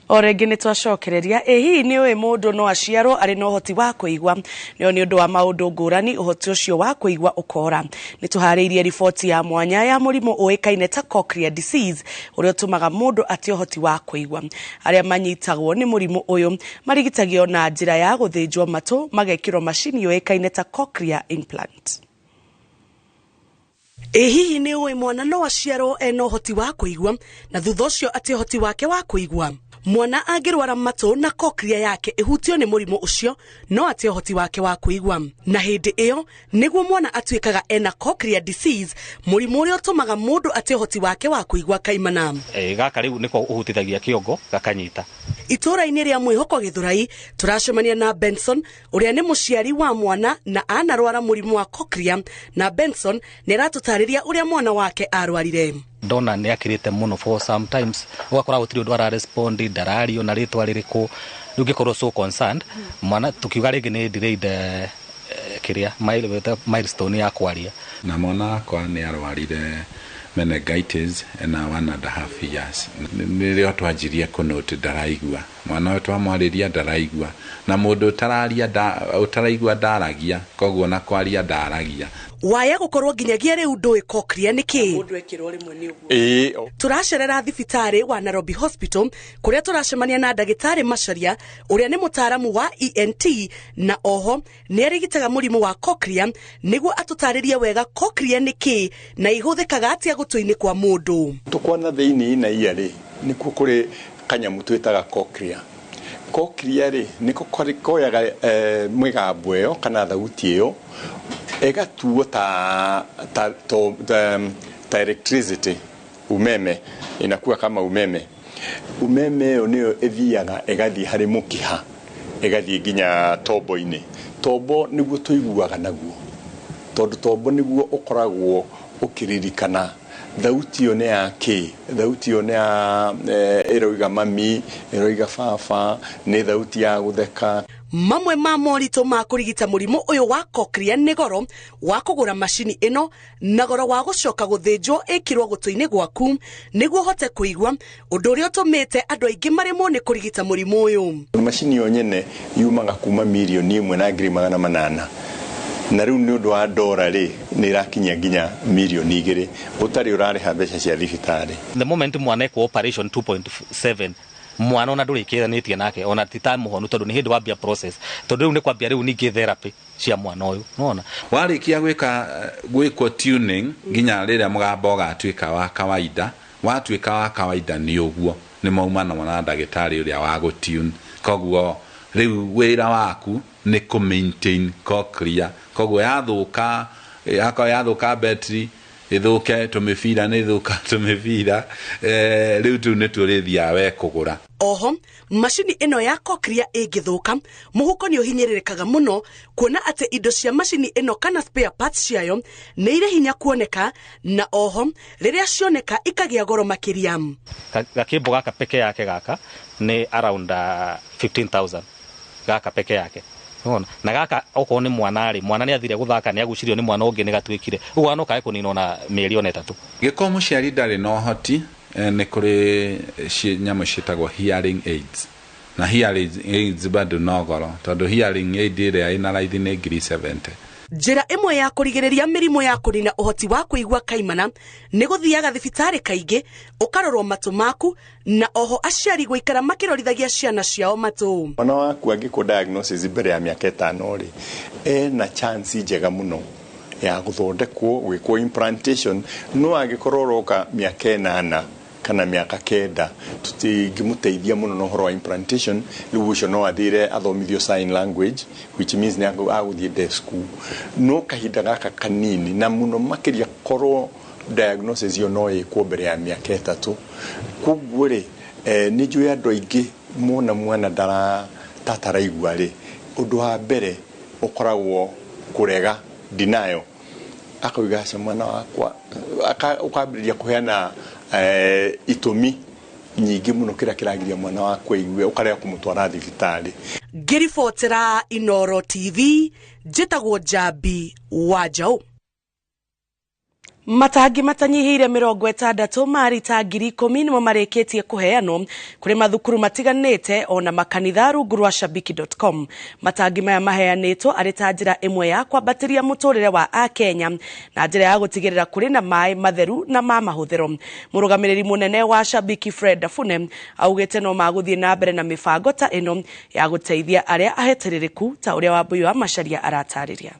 O rĩngĩ nĩ twacokereria. Ĩ hihi nĩ ũĩ mũndũ no aciarwo arĩ na ũhoti wa kũigua? Nĩo nĩ ũndũ wa maũndũ ngũrani ũhoti ũcio wa kũigua ũkora. Nĩ tũharĩirie riboti ya mwanya ya mũrimũ ũĩkaine ta cochlear disease ũrĩa ũtũmaga mũndũ ate ũhoti wa kũigua. Arĩa manyitagwo nĩ mũrimũ ũyũ marigitagio na njĩra ya gũthĩnjwo matũ magekĩrwo macini yũĩkaine ta cochlear implant. Ĩ hihi nĩ ũĩ mwana no aciarwo ena ũhoti wa kũigua na thutha ũcio ate ũhoti wake wa kũigua? Mwana angĩrwara matũ na cochlea yake ĩhutio nĩ mũrimũ ũcio no ate ũhoti wake wa kũigua, na hĩndĩ ĩyo nĩguo mwana atuĩkaga ena cochlear disease, mũrimũ ũrĩa ũtũmaga mũndũ ate ũhoti wake wa kũigua kaimana. Gaka rĩu nĩko ũhutithagia kĩongo gakanyita. Itũũra-inĩ rĩa Mwĩhoko Gĩthũrai tũracemania na Benson ũrĩa nĩ mũciari wa mwana na anarwara mũrimũ wa cochlea, na Benson nĩ aratũtarĩria ũrĩa mwana wake arwarire. Ndona nĩ akirĩte mũno for sometimes ũgakora gũtirĩ ũndũ ararespond, ndarario na rĩtwa rĩrĩkũ, rĩu ngĩkorwo so concerned mwana tukiuga rĩngĩ nĩ delayed kĩrĩa milestone ya kwaria. Na mwana wakwa nĩ arwarire meningitis ena 1.5 years. Nĩrĩo twanjirie kũnote ndaraigua, mwana ũyũ twamwarĩria ndaraigua, na mũndũ ũtararia ũtaraigua ndaragia, koguo na kwaria ndaragia. Waya gũkorwo nginyagia rĩu ndũĩ cochlea nĩ kĩĩ? Tũracerera thibitarĩ wa Nairobi Hospital kũrĩa tũracemania na ndagĩtarĩ Macharia ũrĩa nĩ mũtaaramu wa ENT na oho nĩ arigitaga mũrimũ wa cochlea nĩguo atũtarĩrie wega cochlea nĩ kĩĩ na ihũthĩkaga atĩa gũtũ-inĩ kwa mũndũ. Tũkwana thĩinĩ na iya rĩ nĩkuo kũrĩ kanyamũ twĩtaga cochlea. Cochlea rĩ nĩko koyaga mĩgambo ĩyo kana thauti ĩyo ĩgatuo ta electricity, umeme, inakuwa kama umeme. Umeme ĩyo nĩyo ĩthiaga ĩgathiĩ harĩ mũkiha, ĩgathiĩ nginya tombo-inĩ. Tombo nĩguo tũiguaga naguo, tondũ tombo nĩguo ũkoragwo ũkĩririkana thauti ĩyo nĩ ya kĩ, thauti ĩyo nĩ ya ĩroiga mami, ĩroiga baba, nĩ thauti ya gũtheka. Mamwe ma moritũ ma kũrigita mũrimũ ũyũ wa cochlea nĩ goro wa kũgũra macini ĩno na goro wa gũcoka gũthĩnjwo ĩkĩrwo gũtũ-inĩ gwaku nĩguo ũhote kũigua, ũndũ ũrĩa ũtũmĩte andũ aingĩ maremwo nĩ kũrigita mũrimũ ũyũ. Macini ĩyo nyene yumaga kuma 1,800,000 na rĩu nĩ ũndũ wa ndora rĩ nĩ ĩrakinyia nginya 2 million ũtarĩ ũrarĩha mbeca cia thibitarĩ. The moment mwana ekwo operation 2.7 mwana ona ndũrĩkĩranĩtie nake ona ti ta mũhonu tondũ nĩ hĩndĩ wambia process, tondũ rĩu nĩ kwambia rĩu ningĩ therapy cia mwana ũyũ nona warĩkia gwĩkwo tuning nginya rĩrĩa mũgambo ũgatuĩka wa kawaida, watuĩka wa kawaida nĩ ũguo nĩ maumana na ndagĩtarĩ ũrĩa wa gũtune, koguo rĩu wĩra waku nĩ kũ maintain cochlea, koguo yathũka yakorwo yathũka battery ĩthũke tũmĩbira nĩ ĩthũka tũmĩbira, rĩu tũu nĩ tũrĩthiaga we kũgũra. Oho macini ĩno ya cochlea ĩngĩthũka mũhuko nĩ ũhinyĩrĩrĩkaga mũno kuona atĩ indo cia macini ĩno kana spare parts ciayo nĩ irĩ hinya kuoneka, na oho rĩrĩa cioneka ikagĩa goro makĩria. Gakĩmbo gaka peke yake gaka nĩ around 15,000 gaka peke yake. Nona na gaka okorwo nĩ mwana rĩ, mwana nĩ athire gũthaka nĩ agucirio nĩ mwana ũngĩ nĩ gatuĩkire ũguo no kae kũninwo na mĩeri ona 3. Gĩkorwo mũciari ndarĩ na ũhoti nĩ kũrĩ nyamũ ciĩtagwo hearing aids, na hearing aids bado no goro tondũ hearing aid ĩrĩa ĩna raithi nĩ 70,000. Njĩra ĩmwe ya kũrigĩrĩria mĩrimũ ya kũnina ũhoti wa kũigua kaimana nĩ gũthiaga thibitarĩ kaingĩ ũkarorwo matũ maku, na oho aciari gũikara makĩrorithagia ciana ciao matũ. Mwana waku angĩkwo diagnosis mbere ya mĩaka 5 rĩ, ena chance njega mũno ya gũthondekwo gwĩkwo implantation, no angĩkorwo ũroka mĩaka 8 kana mĩaka 9 tũtingĩmũteithia mũno na ũhoro wa implantation. Rĩu ũcio no athire athomithio sign language, which means nĩ agũthiĩ deaf school, no kahinda gaka kanini na mũno makĩria korwo diagnosis ĩyo no ĩkwo mbere ya mĩaka 3. Koguo rĩ nĩ njũĩ andũ aingĩ mona mwana tataraigua rĩ, ũndũ wa mbere ũkoragwo kũrega denial, Akauga aca mwana wakwa, ũkambĩrĩria kũheana itũmi nyingĩ mũno kĩrĩa kĩragiria mwana waku aigue, ũkarega kũmũtwara thibitarĩ. Ngĩribotera Inoro TV, njĩtagwo Njambi wa Njaũ. Matangi matanyihĩire 60 ma rita 10,000 nĩmo marĩkĩtie kũheanwo kũrĩ mathukuru matiganĩte ona makanitha rungu rwa shabiki.com. Matangi maya maheanĩtwo arĩ ta njĩra ĩmwe ya kwambatĩria mũtũrĩre wa Akenya na njĩra ya gũtigĩrĩra kũrĩ na maĩ matheru na ma mahũthĩro. Mũrũgamĩrĩri mũnene wa Shabiki Fred Afune augĩte no magũthiĩ na mbere na mĩbango ta ĩno ya gũteithia arĩa ahetĩrĩrĩku ta ũrĩa Wambui wa Macharia aratarĩria.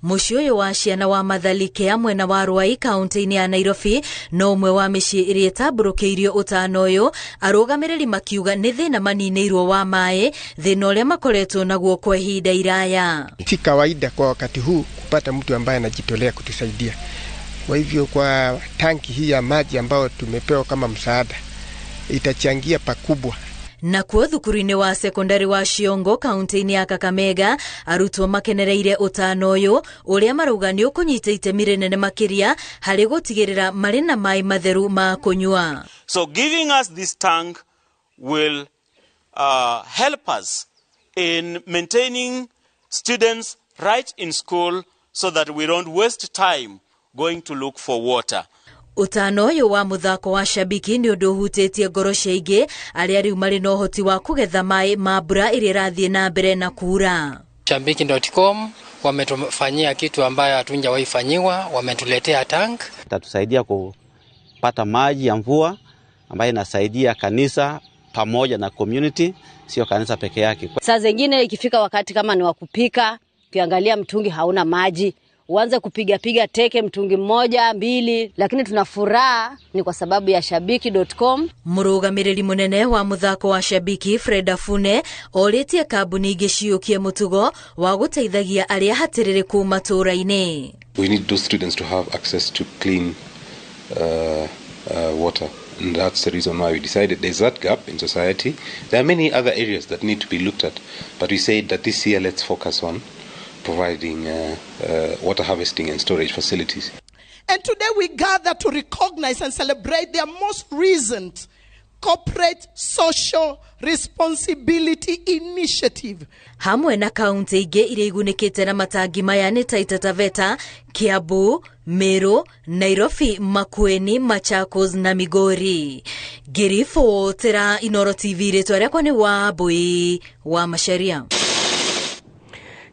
Mũciĩ ũyũ wa ciana wa Mathalikea mwena wa Ruai kaunti-inĩ ya Nairobi no ũmwe wa mĩciĩ ĩrĩa ĩtambũrũkĩirio ũtana ũyũ, arũgamĩrĩri makiuga nĩ thĩna maninĩirwo wa maĩ, thĩna ũrĩa makoretwo naguo kwa ihinda iraya. Si kawaida kwa wakati huu kupata mtu ambaye anajitolea kutusaidia. Kwa hivyo kwa tanki hii ya maji ambayo tumepewa kama msaada itachangia pakubwa. Nakuo thukuru-inĩ wa sekondari wa Ciongo kaunti-inĩ ya Kakamega arutwo makenereire ũtana ũyũ ũrĩa marauga nĩ ũkũnyita itemi rĩnene makĩria harĩ gũtigĩrĩra marĩ na maĩ matheru ma kũnyua. So giving us this tank will help us in maintaining students right in school so that we don't waste time going to look for water. Ũtana ũyũ wa mũthako wa Shabiki nĩ ũndũ ũhutĩtie ngoro cia aingĩ arĩa rĩu marĩ na ũhoti wa kũgetha maĩ ma mbura ĩrĩa ĩrathiĩ na mbere na kuura. Shabiki.com wametufanyia kitu ambayo hatujawahi fanyiwa, wametuletea tank. Itatusaidia kupata maji ya mvua ambayo inasaidia kanisa pamoja na community, sio kanisa peke yake. Saa zingine ikifika wakati kama ni wa kupika, ukiangalia mtungi hauna maji, uanze kupiga piga teke mtungi mmoja mbili, lakini tuna furaha ni kwa sababu ya shabiki.com. Mũrũgamĩrĩri mũnene wa mũthako wa Shabiki Fred Afune orĩtie kambuni ingĩ ciũkie mũtugo wa gũteithagia arĩa hatĩrĩrĩku matũũra-inĩ. We need those students to have access to clean water, and that's the reason why we decided there's that gap in society. There are many other areas that need to be looked at, but we said that this year let's focus on providing water harvesting and storage facilities. And today we gather to recognize and celebrate their most recent corporate social responsibility initiative. Hamwe na kaunti ingĩ iria igunĩkĩte na matangi maya nĩ Taita Taveta, Kiambu, Meru, Nairobi, Makueni, Machakos na Migori. Ngĩribotera Inoro TV, rĩtwa rĩakwa nĩ Wambui wa Macharia.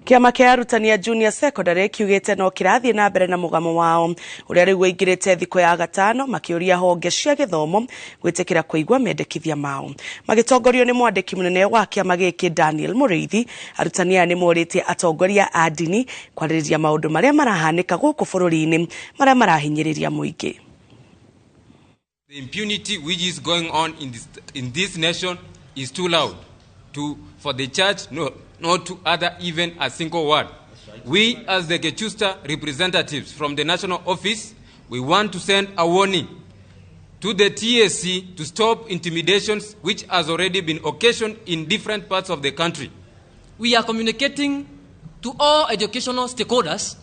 Kĩama kĩa arutani a junior secondary kiugĩte no kĩrathiĩ na mbere na mũgamo wao ũrĩa rĩu ũingĩrĩte thikũ ya gatano, makĩũria honge cia gĩthomo gwĩtĩkĩra kũigua mendekithia mao. Magĩtongorio nĩ mwandĩki mũnene wa kĩama gĩkĩ Daniel Mũrĩithi, arutani aya nĩ morĩtie atongoria a ndini kwarĩrĩria maũndũ marĩa marahanĩka gũkũ bũrũri-inĩ marĩa marahinyĩrĩria mũingĩ. The impunity which is going on in this nation is too loud for the church not to utter even a single word. We, as the Kechusta representatives from the national office, we want to send a warning to the TSC to stop intimidations which has already been occasioned in different parts of the country. We are communicating to all educational stakeholders,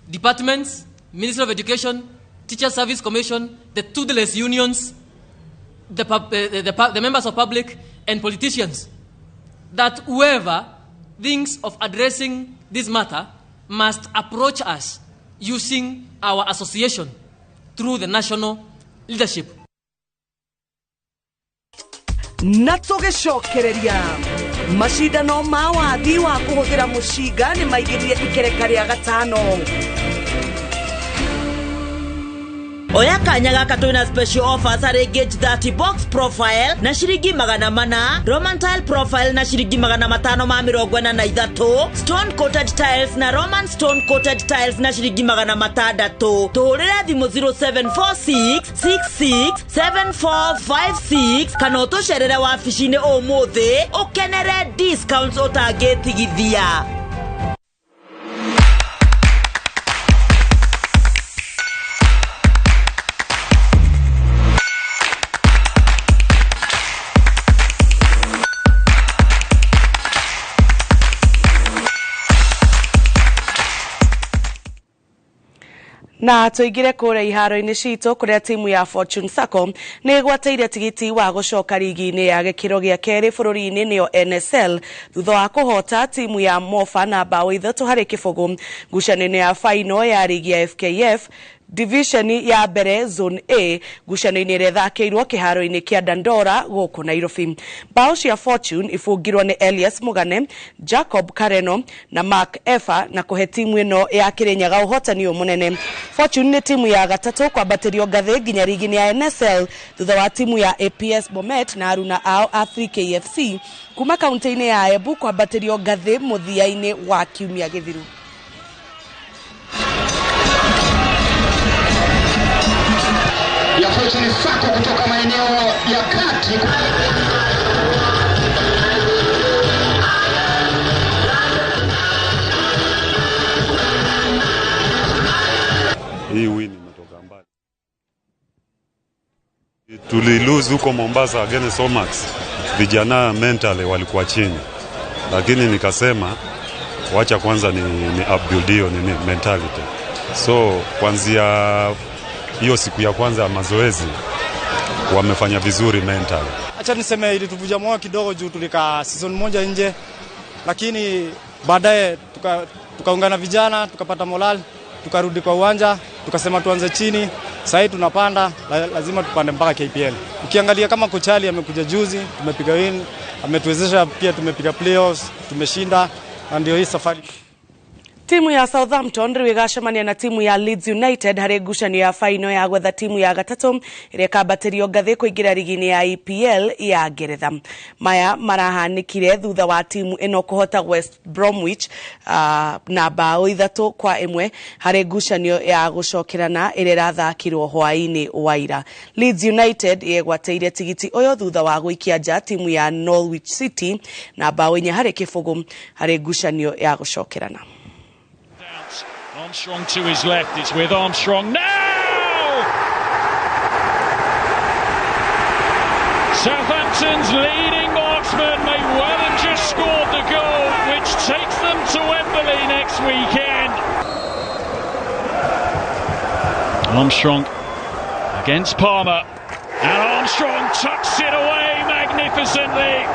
departments, Ministry of Education, Teacher Service Commission, the toothless unions, the members of public and politicians, that whoever thinks of addressing this matter must approach us using our association through the national leadership. Na tũgĩcokereria macindano ma wathi wa kũhũthĩra mũcinga nĩ maigĩrire ikereka rĩa gatano. Oya kanya gaka twina special offers harĩ Gauge 30 box profile na shiringi 400, Roman tile profile na shiringi 543, stone coated tiles na Roman stone coated tiles na shiringi 600. Tũhũrĩre thimũ 0746 66 7456 kana ũtũcerere wabici-inĩ ũmũthĩ ũkenere discounts ũtangĩtigithia. Na tuingire kuria iharo-inĩ citũ kuria timu ya Fortune Sacco nĩ ĩgwatĩire tigiti wa gũcoka rigi-inĩ ya gĩkĩro gĩa kerĩ bũrũri-inĩ nĩyo NSL thutha wa kũhota timu ya Mofa na mbaũ 3-0 ngucanio-inĩ ya faino ya rigi ya FKF Division ya mbere Zone A ngucanio-inĩ ĩrĩa ĩthakĩirwo kĩharo-inĩ kĩa Dandora gũkũ Nairobi. Mbaũ cia Fortune ibungirwo nĩ Elias Mugane, Jacob Kareno na Mark Efa na kũhe timu ĩno ya Kirinyaga ũhotani ũyũ mũnene. Fortune nĩ timu ya gatatũ kwambatĩrio ngathĩ nginya rigi-inĩ ya NSL thutha wa timu ya APS Bomet na aruna ao a 3KFC kuma kaunti-inĩ ya Embu kwambatĩrio ngathĩ mũthia-inĩ wa kiumia gĩthiru. Ya Fortune Sacco kutoka maeneo ya kati. Hii win imetoka mbali. Tulilose huko Mombasa against Omax. Vijana mentally walikuwa chini. Lakini nikasema wacha kwanza ni upbuild hiyo nini mentality. So kuanzia hiyo siku ya kwanza ya mazoezi wamefanya vizuri mentally. Acha niseme ilituvuja moyo kidogo juu tulika season moja nje, lakini baadaye tukaungana vijana, tukapata morale, tukarudi kwa uwanja, tukasema tuanze chini. Sasa tunapanda, lazima tupande mpaka KPL. Ukiangalia kama kochali amekuja juzi, tumepiga win, ametuwezesha pia, tumepiga playoffs, tumeshinda, na ndio hii safari. Timu ya Southampton rĩu ĩgacemania na timu ya Leeds United harĩ ngucanio ya faino ya gwetha timu ya gatatũ ĩrĩa ĩkambatĩrio ngathĩ kũingĩra rigi-inĩ ya EPL ya Ngeretha. Maya marahanĩkire thutha wa timu ĩno kũhota West Bromwich na mbaũ 3-1 harĩ ngucanio ya gũcokerana ĩrĩa ĩrathakirwo hwaĩ-inĩ wa ira. Leeds United yegwatĩire tigiti ũyũ thutha wa gũikia nja timu ya Norwich City na mbaũ 4-0 harĩ ngucanio ya gũcokerana. Armstrong to his left, it's with Armstrong now! Southampton's leading marksman may well have just scored the goal, which takes them to Wembley next weekend. Armstrong against Palmer, and Armstrong tucks it away magnificently.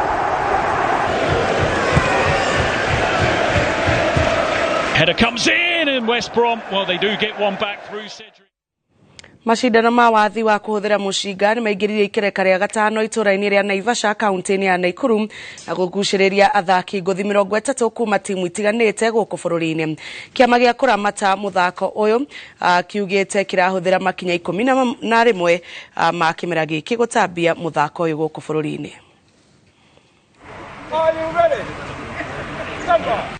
Header comes in, and West Brom, well, they do get one back through Cedric. Mashindano ma wathi wa kũhũthĩra mũcinga nĩ maingĩrire ikereka rĩa gatano itũra-inĩ rĩa Naivasha kaunti-inĩ ya Nakuru na gũgucĩrĩria athaki ngũthi 30 kuma timu itiganĩte gũkũ bũrũri-inĩ. Kĩama gĩa kũramata mũthako ũyũ kiugĩte kĩrahũthĩra makinya 11 ma kĩmera gĩkĩ gũtambia mũthako ũyũ gũkũ bũrũri-inĩ. Are you ready?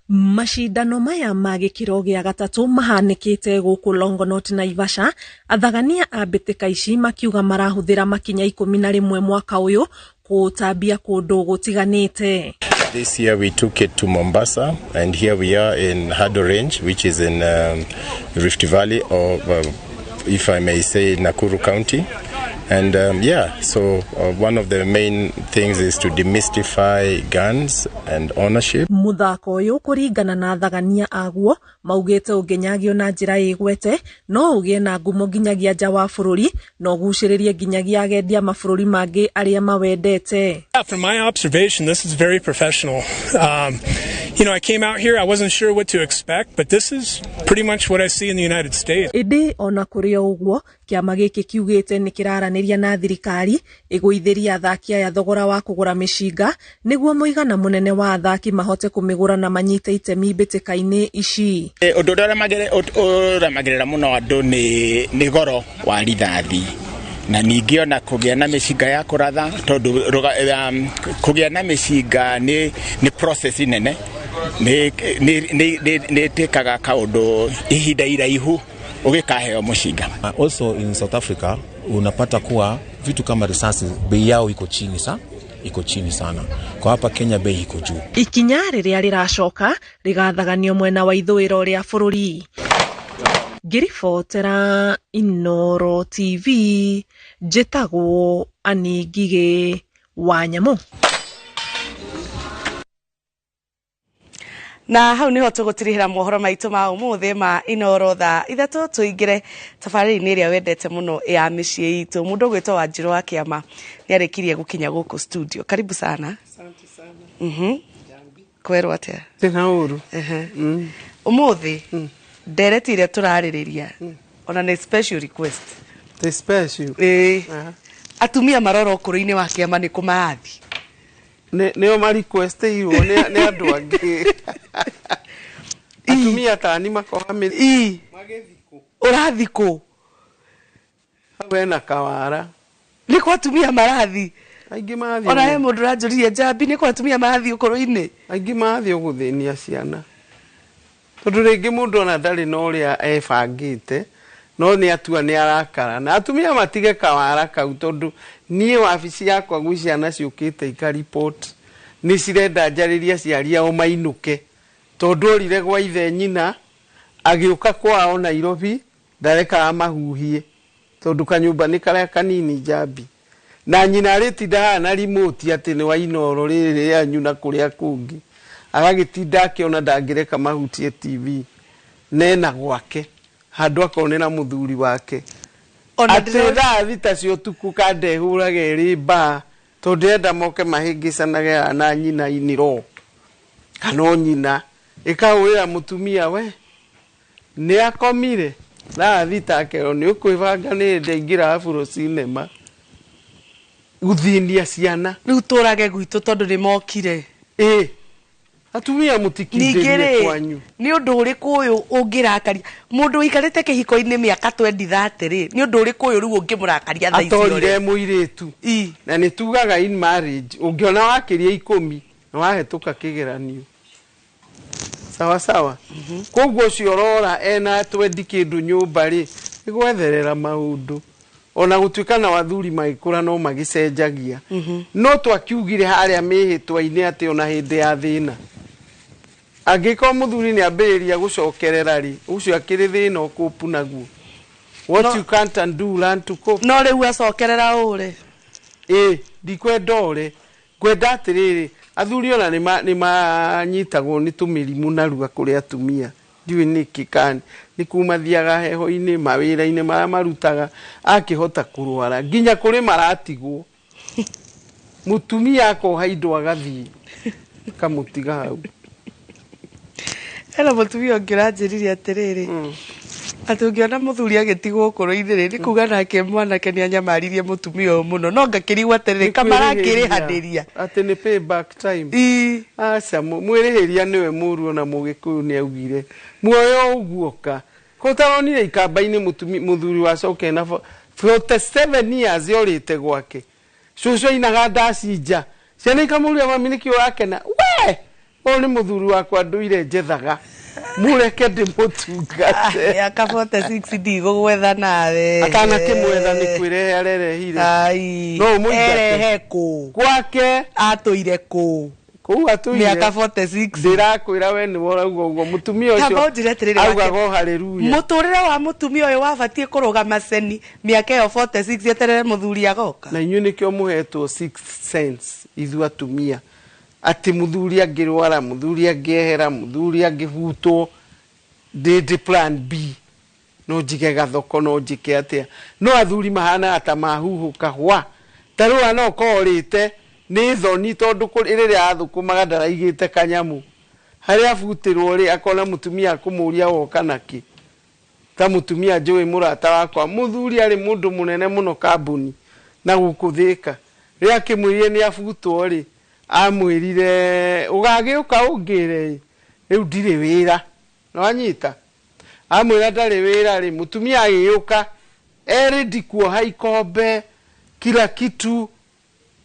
Mashindano maya ma gĩkĩro gĩa gatatũ mahanĩkĩte gũkũ Longonot Naivasha, athagania a mbĩtĩka ici makiuga marahũthĩra makinya 11 mwaka ũyũ kũũtambia kũndũ gũtiganĩte. This year we took it to Mombasa, and here we are in Hado Range, which is in Rift Valley, or if I may say Nakuru County. And so one of the main things is to demystify guns and ownership. Muthako uyu kuringana na athagania aguo maugite unginyagio na njira igwete no ugie na ngumo nginyagia nja wa bururi no guciririe nginyagia agendia mabũrũri mangi aria mawendete. From my observation, this is very professional. I came out here, I wasn't sure what to expect, but this is pretty much what I see in the United States. Indi ona kuri o uguo kiama giki kiugite ni kiraraniria na thirikari iguithiria athaki aya thogora wa kugura micinga niguo muigana munene wa athaki mahote kumigura na manyite itemi mbitikaini ici. Undu uria uramagirira muno andu ni goro wa rithathi na ningĩ ona kũgĩa na mĩcinga ya kũratha tondũ kũgĩa na mĩcinga nĩ process nene nĩ ĩtĩkaga kaũndũ ihinda iraihu ũgĩkaheo mũcinga. Also in South Africa unapata kuwa vitu kama risasi bei yao iko chini sana, iko chini sana. Kwa hapa Kenya bei iko juu. Ikinya rĩrĩa rĩracoka rĩgathaganio mwena wa ithũĩro rĩa bũrũri. Ngĩribotera Inooro TV njĩtagwo Annie Ngigĩ wa Nyamũ. Na hau niho tũgũtirihĩra mohoro maitũ ma ũmũthĩ ma Inoro thaa 3 tũingĩre tabarĩra-inĩ ĩrĩa wendete mũno ya mĩciĩ itũ. Mũndũ ũgwĩtwo Wanjirũ wa Kĩama nĩarĩkirie gũkinya gũkũ studio. Karibu sana. Asante sana. Kwerwo atĩa? Ndĩna ũru. Ũmũthĩ ndereti ĩrĩa tũrarĩrĩria ona nĩ special request. The special. Ĩĩ. Atumia marora ũkũrũ-inĩ wa Kĩama nĩ kũ marathiĩ? Nĩo ma request-ĩirwo nĩ andũ angĩ. Atumia tani makoha mĩtĩ. Ũrathiĩ kũ? Hau hena kawara. Nĩ kwa atumia marathiĩ? Aingĩ marathiĩ. Ona he mũndũ ũranjũririe Njambi nĩ kwa atumia marathiĩ ũkũrũ-inĩ? Aingĩ marathiĩ gũthĩnia ciana. Tondũ rĩngĩ mũndũ ona ndarĩ na ũrĩa ebangĩte, no nĩ atua nĩ arakara. Na atumia matige kawara kau tondũ niĩ wabici yakwa gwĩ ciana ciũkĩte ikaripoti. Nĩ cirenda njarĩrie aciari ao mainũke. Tondũ orire gwa ithe nyina, agĩũka kwao Nairobi, ndarekaga mahuhie. Tondũ kanyũmba nĩ karĩa kanini Njambi. Na nyina arĩtinda haha na remote atĩ nĩ wa Inoro rĩrĩ rĩanyu na kũrĩa kũngĩ. Agagĩtinda akĩona ndangĩreka mahutie TV. Nena gwake. Handũ akonera mũthuri wake. Atĩ thaa 6 cia ũtukũ kandehũraga ĩrĩ mbaa. Tondũ ndĩrenda moke mahĩngĩcanage na nyina inĩro. Kana o nyina. Ĩkahũrĩra mũtumia we. Nĩ akomire. Thaa 6 akerwo nĩ ũkwĩbanga nĩ ndaingĩra Afro Cinema. Gũthĩnia ciana. Rĩu tũrage gwitũ tondũ nĩ mokire. Ĩĩ. Atumia mũtikindĩrie kwanyu. Nĩ ũndũ ũrĩkũ ũyũ ũngĩrakaria mũndũ ũikarĩte kĩhiko-inĩ mĩaka 20 rĩ, nĩ ũndũ ũrĩkũ ũyũ rĩu ũngĩmũrakaria thaa ici? Atorire mũirĩtu. Na nĩ tugaga in marriage ũngĩona wakĩria 10 nĩ wahĩtũka kĩgeranio. Sawa sawa. Koguo ũcio ũrora ena 20 kĩndũ nyũmba rĩ, nĩ gwetherera maũndũ. Ona gũtuĩka na wathuri magĩkũra no magĩcenjagia. No twakiugire harĩa mĩhĩtwa-inĩ atĩ ona hĩndĩ ya thĩna. Angĩkorwo mũthuri nĩ ambĩrĩria gũcokerera rĩ, ũcio akĩrĩ thĩna ũkũpu naguo. What you can't undo, learn to cope. No rĩu acokerera ũre. Ĩĩ, ndikwenda ũre. Ngwenda atĩrĩrĩ, athuri ona nĩ manyitagwo nĩ tũmĩrimũ narua kũrĩ atumia. Ndiũĩ nĩkĩ kana nĩ kuma thiaga heho-inĩ, mawĩra-inĩ marĩa marutaga, akĩhota kũrwara nginya kũrĩ maratigwo. Mũtumia akoha indo agathiĩ akamũtiga hau. Hena mũtumia ũngĩ ũranjĩrire atĩrĩrĩ, atĩ ũngĩona mũthuri agĩtigwo ũkũrũ-inĩ rĩ, nĩ kuga nake mwanake nĩ anyamaririe mũtumia ũyũ mũno, no ngakĩrigwo atĩrĩrĩ, kamarakĩrĩhanĩria. Atĩ nĩ payback time. Aca, mwĩrĩhĩria nĩwe mũru ona mũgĩkũyũ nĩ augire. Muoyo ũguoka. Ko ũtaronire ikamba-inĩ mũthuri wacoke na 47 years yorĩte gwake. Cũcũ ainaga ndaci nja. Ciana ikamũria mami nĩkĩ ũrakena? We! Ũyũ nĩ mũthuri wakwa ndũire njethaga. Mũreke ndĩmũtungate. Mĩaka 46 ndigũgwetha nawe. Atanakĩmwetha nĩ kwĩrehe arerehire. Ai. No ũmũingate. Erehe kũ? Gwake. Atũire kũ? Kũu atũire. Mĩaka 46. Ndĩrakwĩra we nĩwe ũrauga ũguo. Mũtumia ũcio Kaba ũnjĩre atĩrĩrĩ, augaga o hallelujah. Mũtũrĩre wa mũtumia ũyũ wabatiĩ kũrũgama ceni mĩaka ĩyo 46 eterere mũthuri agoka. Na inyuĩ nĩkĩo mũhetwo sixth sense ithuĩ atumia. Atĩ mũthuri angĩrwara, mũthuri angĩehera, mũthuri angĩhutwo, ndĩ plan B. No njige gathoko, no njĩke atĩa. No athuri mahanaga ta mahuhũka hwa. Ta rĩu no ũkorwo ũrĩte nĩ thoni tondũ rĩrĩa athũkũmaga ndaraigĩte kanyamũ. Harĩa abutĩrwo rĩ, akona mũtumia akũmũria woka nakĩ. Ta mũtumia njũĩ mũrata wakwa, mũthuri arĩ mũndũ mũnene mũno kambuni na gũkũ Thĩka. Rĩrĩa akĩmwĩrire nĩ abutwo rĩ, amwĩrire ũgagĩũka ũngĩre ĩ, rĩu ndirĩ wĩra. Nĩwanyita? Amwĩra ndarĩ wĩra rĩ, mũtumia agĩũka erĩ ndikuoha ikombe kila kitu.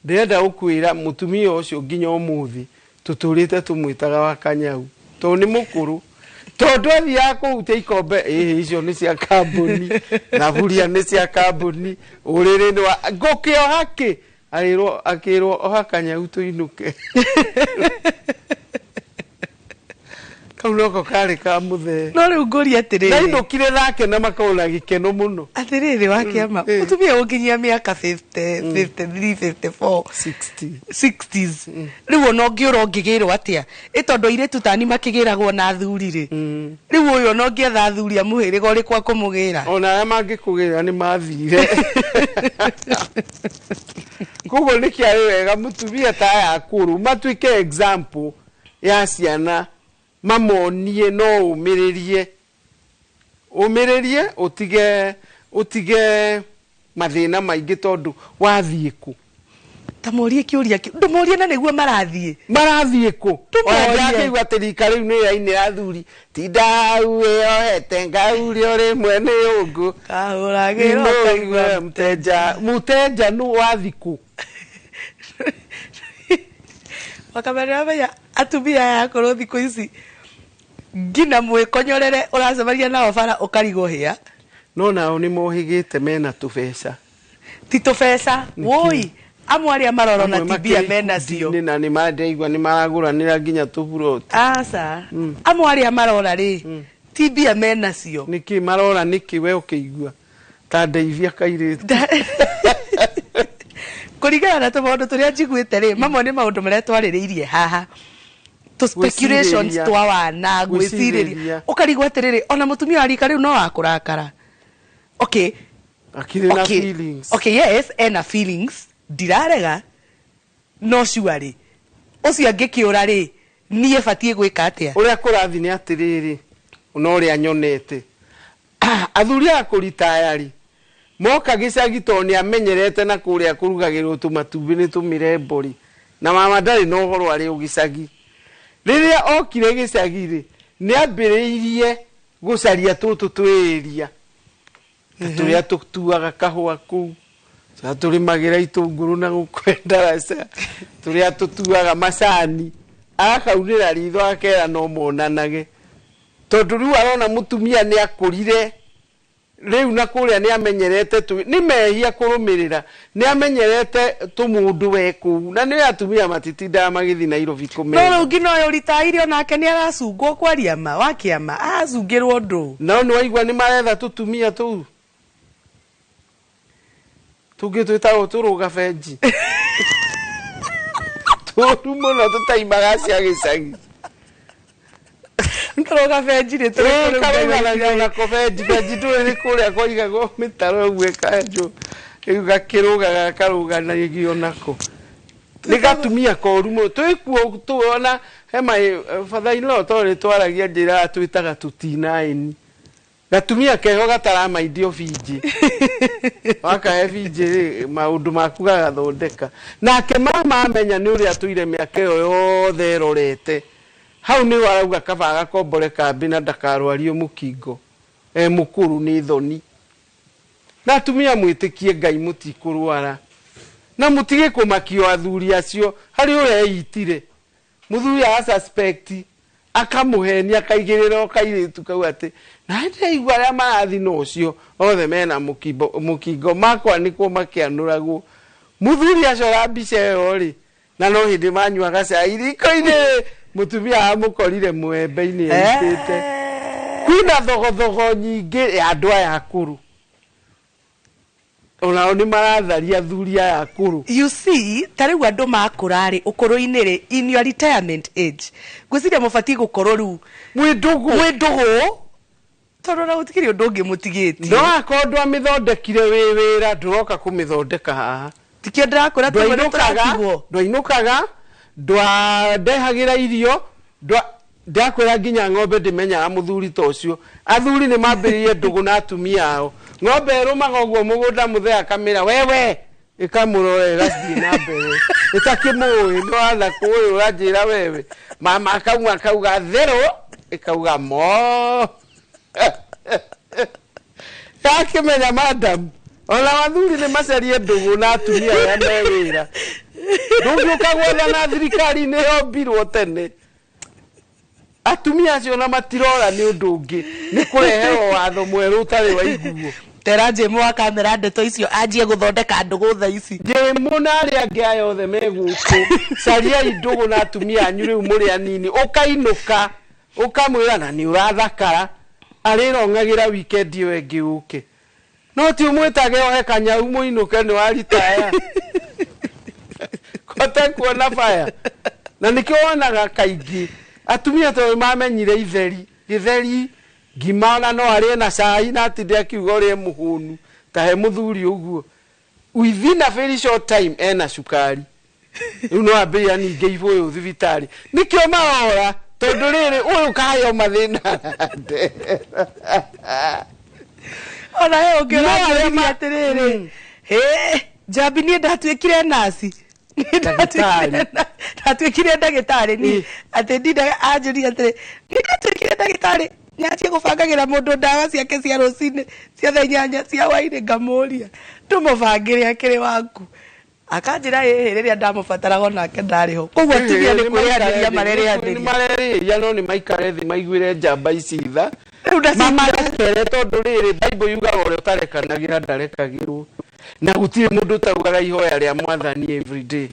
Ndĩrenda gũkwĩra mũtumia ũcio nginya ũmũthĩ tũtũrĩte tũmwĩtaga wa kanyau tondũ nĩ mũkũrũ. Tondũ athiaga kũhutia ikombe, ĩhĩ icio nĩ cia kambuni, thaburia nĩ cia kambuni, ũrĩrĩ nĩ wa ngũkĩoha kĩ? Arĩrwo akĩrwo oha kanyau tũinũke. Kau noko karĩ ka mũthee. No rĩu ngũria atĩrĩrĩ. Ndainũkire nake na makorwo na gĩkeno mũno. Atĩrĩrĩ wa kĩama, mũtumia ũnginyia mĩaka 50, 53, 54, 60, 60s, rĩu ona ũngĩũra ũngĩgĩrwo atĩa? Ĩ tondũ airĩtu tani makĩgĩragwo na athuri rĩ, rĩu ũyũ ona ũngĩetha athuri a mũhĩrĩga ũrĩkũ akũmũgĩra? Ona arĩa mangĩkũgĩra nĩ mathire. Koguo nĩ kĩarĩ wega mũtumia ta aya akũrũ matuĩke example ya ciana, mamonie no ũmĩrĩrie, ũmĩrĩrie, ũtige mathĩna maingĩ tondũ wathiĩ kũ? Ta morie kĩũria kĩu, ndũmorie na nĩguo marathiĩ. Marathiĩ kũ? Ndũmorie. Ona ndakĩigua atĩ rika rĩu nĩ rĩrainĩra athuri, tinda hau wĩyohete ngaurio rĩmwe nĩ ũngũ. Kahũragĩrwo Nĩ kaigua ũigua mteja. Mteja nũ wathiĩ kũ? Wakamenya menya atumia aya akũrũ thikũ ici nginya mwĩkonyorere ũracemania nao bara ũkarigwo hĩa. No nao nĩ mohĩgĩte mena tũbeca. Ti tũbeca, woi, amwe arĩa marora na Amwe ti mbia makĩrĩ mena cio. ikundi-inĩ na nĩ mandaigua nĩ maragũranĩra nginya tũburoti. Aca, amwe arĩa marora rĩ, ti mbia mena cio. Nĩkĩ marora nĩkĩ we ũkĩigua? Ta ndeithia kairĩtu. Kũringana na tũmaũndũ tũrĩa njiguĩte rĩ, mamwe nĩ maũndũ marĩa twarĩrĩirie haha. Tũ speculations Gwĩcirĩria. twa wana, gwĩcirĩria. Gwĩcirĩria. Ũkarigwo atĩrĩrĩ, ona mũtumia wa rika rĩu no wakũrakara. Okay. Akĩrĩ na Okay. feelings. Okay, yes, ena feelings. Ndirarega. No surely. Ũcio angĩkĩũra rĩ, niĩ batiĩ gwĩka atĩa? Ũrĩa kũrathiĩ nĩ atĩrĩrĩ, na ũrĩa nyonete. Athuri aya kũritaya rĩ, moka gĩcagi tondũ nĩ amenyerete na kũrĩa kũrugagĩrwo tũmatumbĩ nĩ tũmĩrembo rĩ, na mama ndarĩ na ũhoro arĩ o gĩcagi. Rĩrĩa okire gĩcagi rĩ, nĩ ambĩrĩirie gũcaria tũtũ twĩria. Ta tũrĩa tũtuaga kahũa kũu, tũrĩa tũrĩmagĩra itũngũrũ na gũkũ ndaraca, tũrĩa tũtuaga macani. Akaunĩra ritho akera no monanage. Tondũ rĩu arona mũtumia nĩ akũrire, rĩu na kũrĩa nĩ amenyerete tũ, nĩ mehia kũrũmĩrĩra, nĩ amenyerete tũmũndũ we kũu, na nĩ atumia matitindaga magĩthiĩ Nairobi kũmetha. No rĩu nginya ũyũ ũritaire onake nĩ aracungwo kwaria ma, wa kĩama, aracungĩrwo ndũ. No nĩ waigua nĩ maretha tũtumia tũu. Tũngĩ twĩtagwo tũrũga benji. Tũru mũno tũtaimaga cia gĩcagi. Tũrũga benji nĩ tũrĩ Ĩĩ, kũrĩ karũganagia nako benji, benji ndũĩ nĩ kũrĩa kwaigagwo mĩtaro ũguo ĩkenjwo. Rĩu gakĩrũgaga karũganagio nako. Nĩ gatumia koru mũno. Twĩkuo tuona he my father in law tondũ nĩ twaragia njĩra twĩtaga tũtinaĩni. Gatumia keho gataramaindio binjĩ. Wakahe binjĩ rĩ, maũndũ maku gagathondeka. Nake mama amenya nĩ ũrĩa atũire mĩaka ĩyo yothe erorete. Hau nĩho arauga kaba agakombore kambĩ na ndakarwario mũkingo. E mũkũrũ nĩ thoni. Na atumia mwĩtĩkie Ngai mũtikũrwara. Na mũtige kũmakio athuri acio harĩ ũrĩa eitire. Mũthuri aga suspect akamũhenia akaigĩrĩra o kairĩtu kau atĩ na ndĩraigua arĩa marathiĩ na ũcio othe mena mũkingo makwa nĩkuo makĩanũragwo. Mũthuri acora mbica ĩyo rĩ, na no hĩndĩ manyuaga cai riko-inĩ, mũtumia amũkorire mũembe-inĩ eitĩte. Kwĩna thogothogo nyingĩ ya andũ aya akũrũ. Onao nĩ maratharia athuri aya akũrũ. You see, ta rĩu andũ makũra rĩ, ũkũrũ-inĩ rĩ, in your retirement age, ngwĩciria mũbatiĩ gũkorwo rĩu mwĩ ndũgũ. Mwĩ ndũgũ. Tondũ ona gũtikĩrĩ ũndũ ũngĩ mũtigĩtie. No akorwo ndwamĩthondekire wĩ wĩra, ndũroka kũmĩthondeka haha. Tikio ndĩrakũra tũmwe nĩ tũratigwo. Ndwainũkaga, ndwandehagĩra irio, ndakwĩra nginya ng'ombe ndĩmenyaga mũthuri ta ũcio. Athuri nĩ mambĩrĩirie ndũgũ na atumia ao. Ng'ombe ĩrũmaga ũguo mũgũnda mũthee akamĩra wewe, ĩkamũrora ĩgathiĩ na mbere. Ĩtakĩmũĩ, nĩ watha kũũĩ ũranjĩra wewe. Mama akauma akauga therũ, ĩkauga mo. Gakĩmenya madam, ona athuri nĩ macarie ndũgũ na atumia arĩa me wĩra. Ndũngĩũka gwetha na thirikari nĩ yombirwo tene. Atumia acio na matirora nĩ ũndũ ũngĩ, nĩ kũreherwo watho mwerũ ũtarĩ waiguo. Tera Jĩmũ wa kamera ndeto icio anjie gũthondeka ndũgũ thaa ici. Jĩmũ na arĩa angĩ aya othe me gũkũ, cariai ndũgũ na atumia anyu rĩu mũrĩ anini, ũkainũka Ũkamwĩra na nĩ ũrathakara arĩrong'agĩra weekend ĩyo ĩngĩ ũke. No ti ũmwĩtage ohe kanyau mũinũke nĩ waritaya. Kote kuona baya. Na nĩkĩo wonaga kaingĩ atumia tondũ mamenyire itheri gĩtheri ngima ona no arĩe na cai na atinde akiuga ũrĩa mũhũnu ta he mũthuri ũguo within a very short time ena cukari rĩu no ambĩrĩria ningĩ ibũyũ thibitarĩ nĩkĩo marora tondũ rĩrĩ ũyũ kaheo mathĩna ona he ũngĩ No arĩa ũranjũririe atĩrĩrĩ hĩ njambi niĩ ndatuĩkire naci ndatuĩkire ndagĩtarĩ ni atĩ ndindaga anjũria atĩrĩ niĩ ndatuĩkire ndagĩtarĩ nyanjie gũbangagĩra mũndũ ndawa ciake cia rũcinĩ cia thaa inyanya cia hwainĩ ngamũria ndũmũbangĩre akĩrĩ waku akanjĩra ĩhĩ rĩrĩa ndamũbataraga onake ndarĩ ho koguo atumia nĩ kwĩyanĩria marerĩanĩria marerĩria no nĩ maikare thĩ maiguĩre njamba ici tha mamarekere tondũ rĩrĩ Bible yugaga ũrĩa ũtarekanagĩra ndarekagĩrwo na gũtirĩ mũndũ ũtaugaga ihoya rĩa mwathani everyday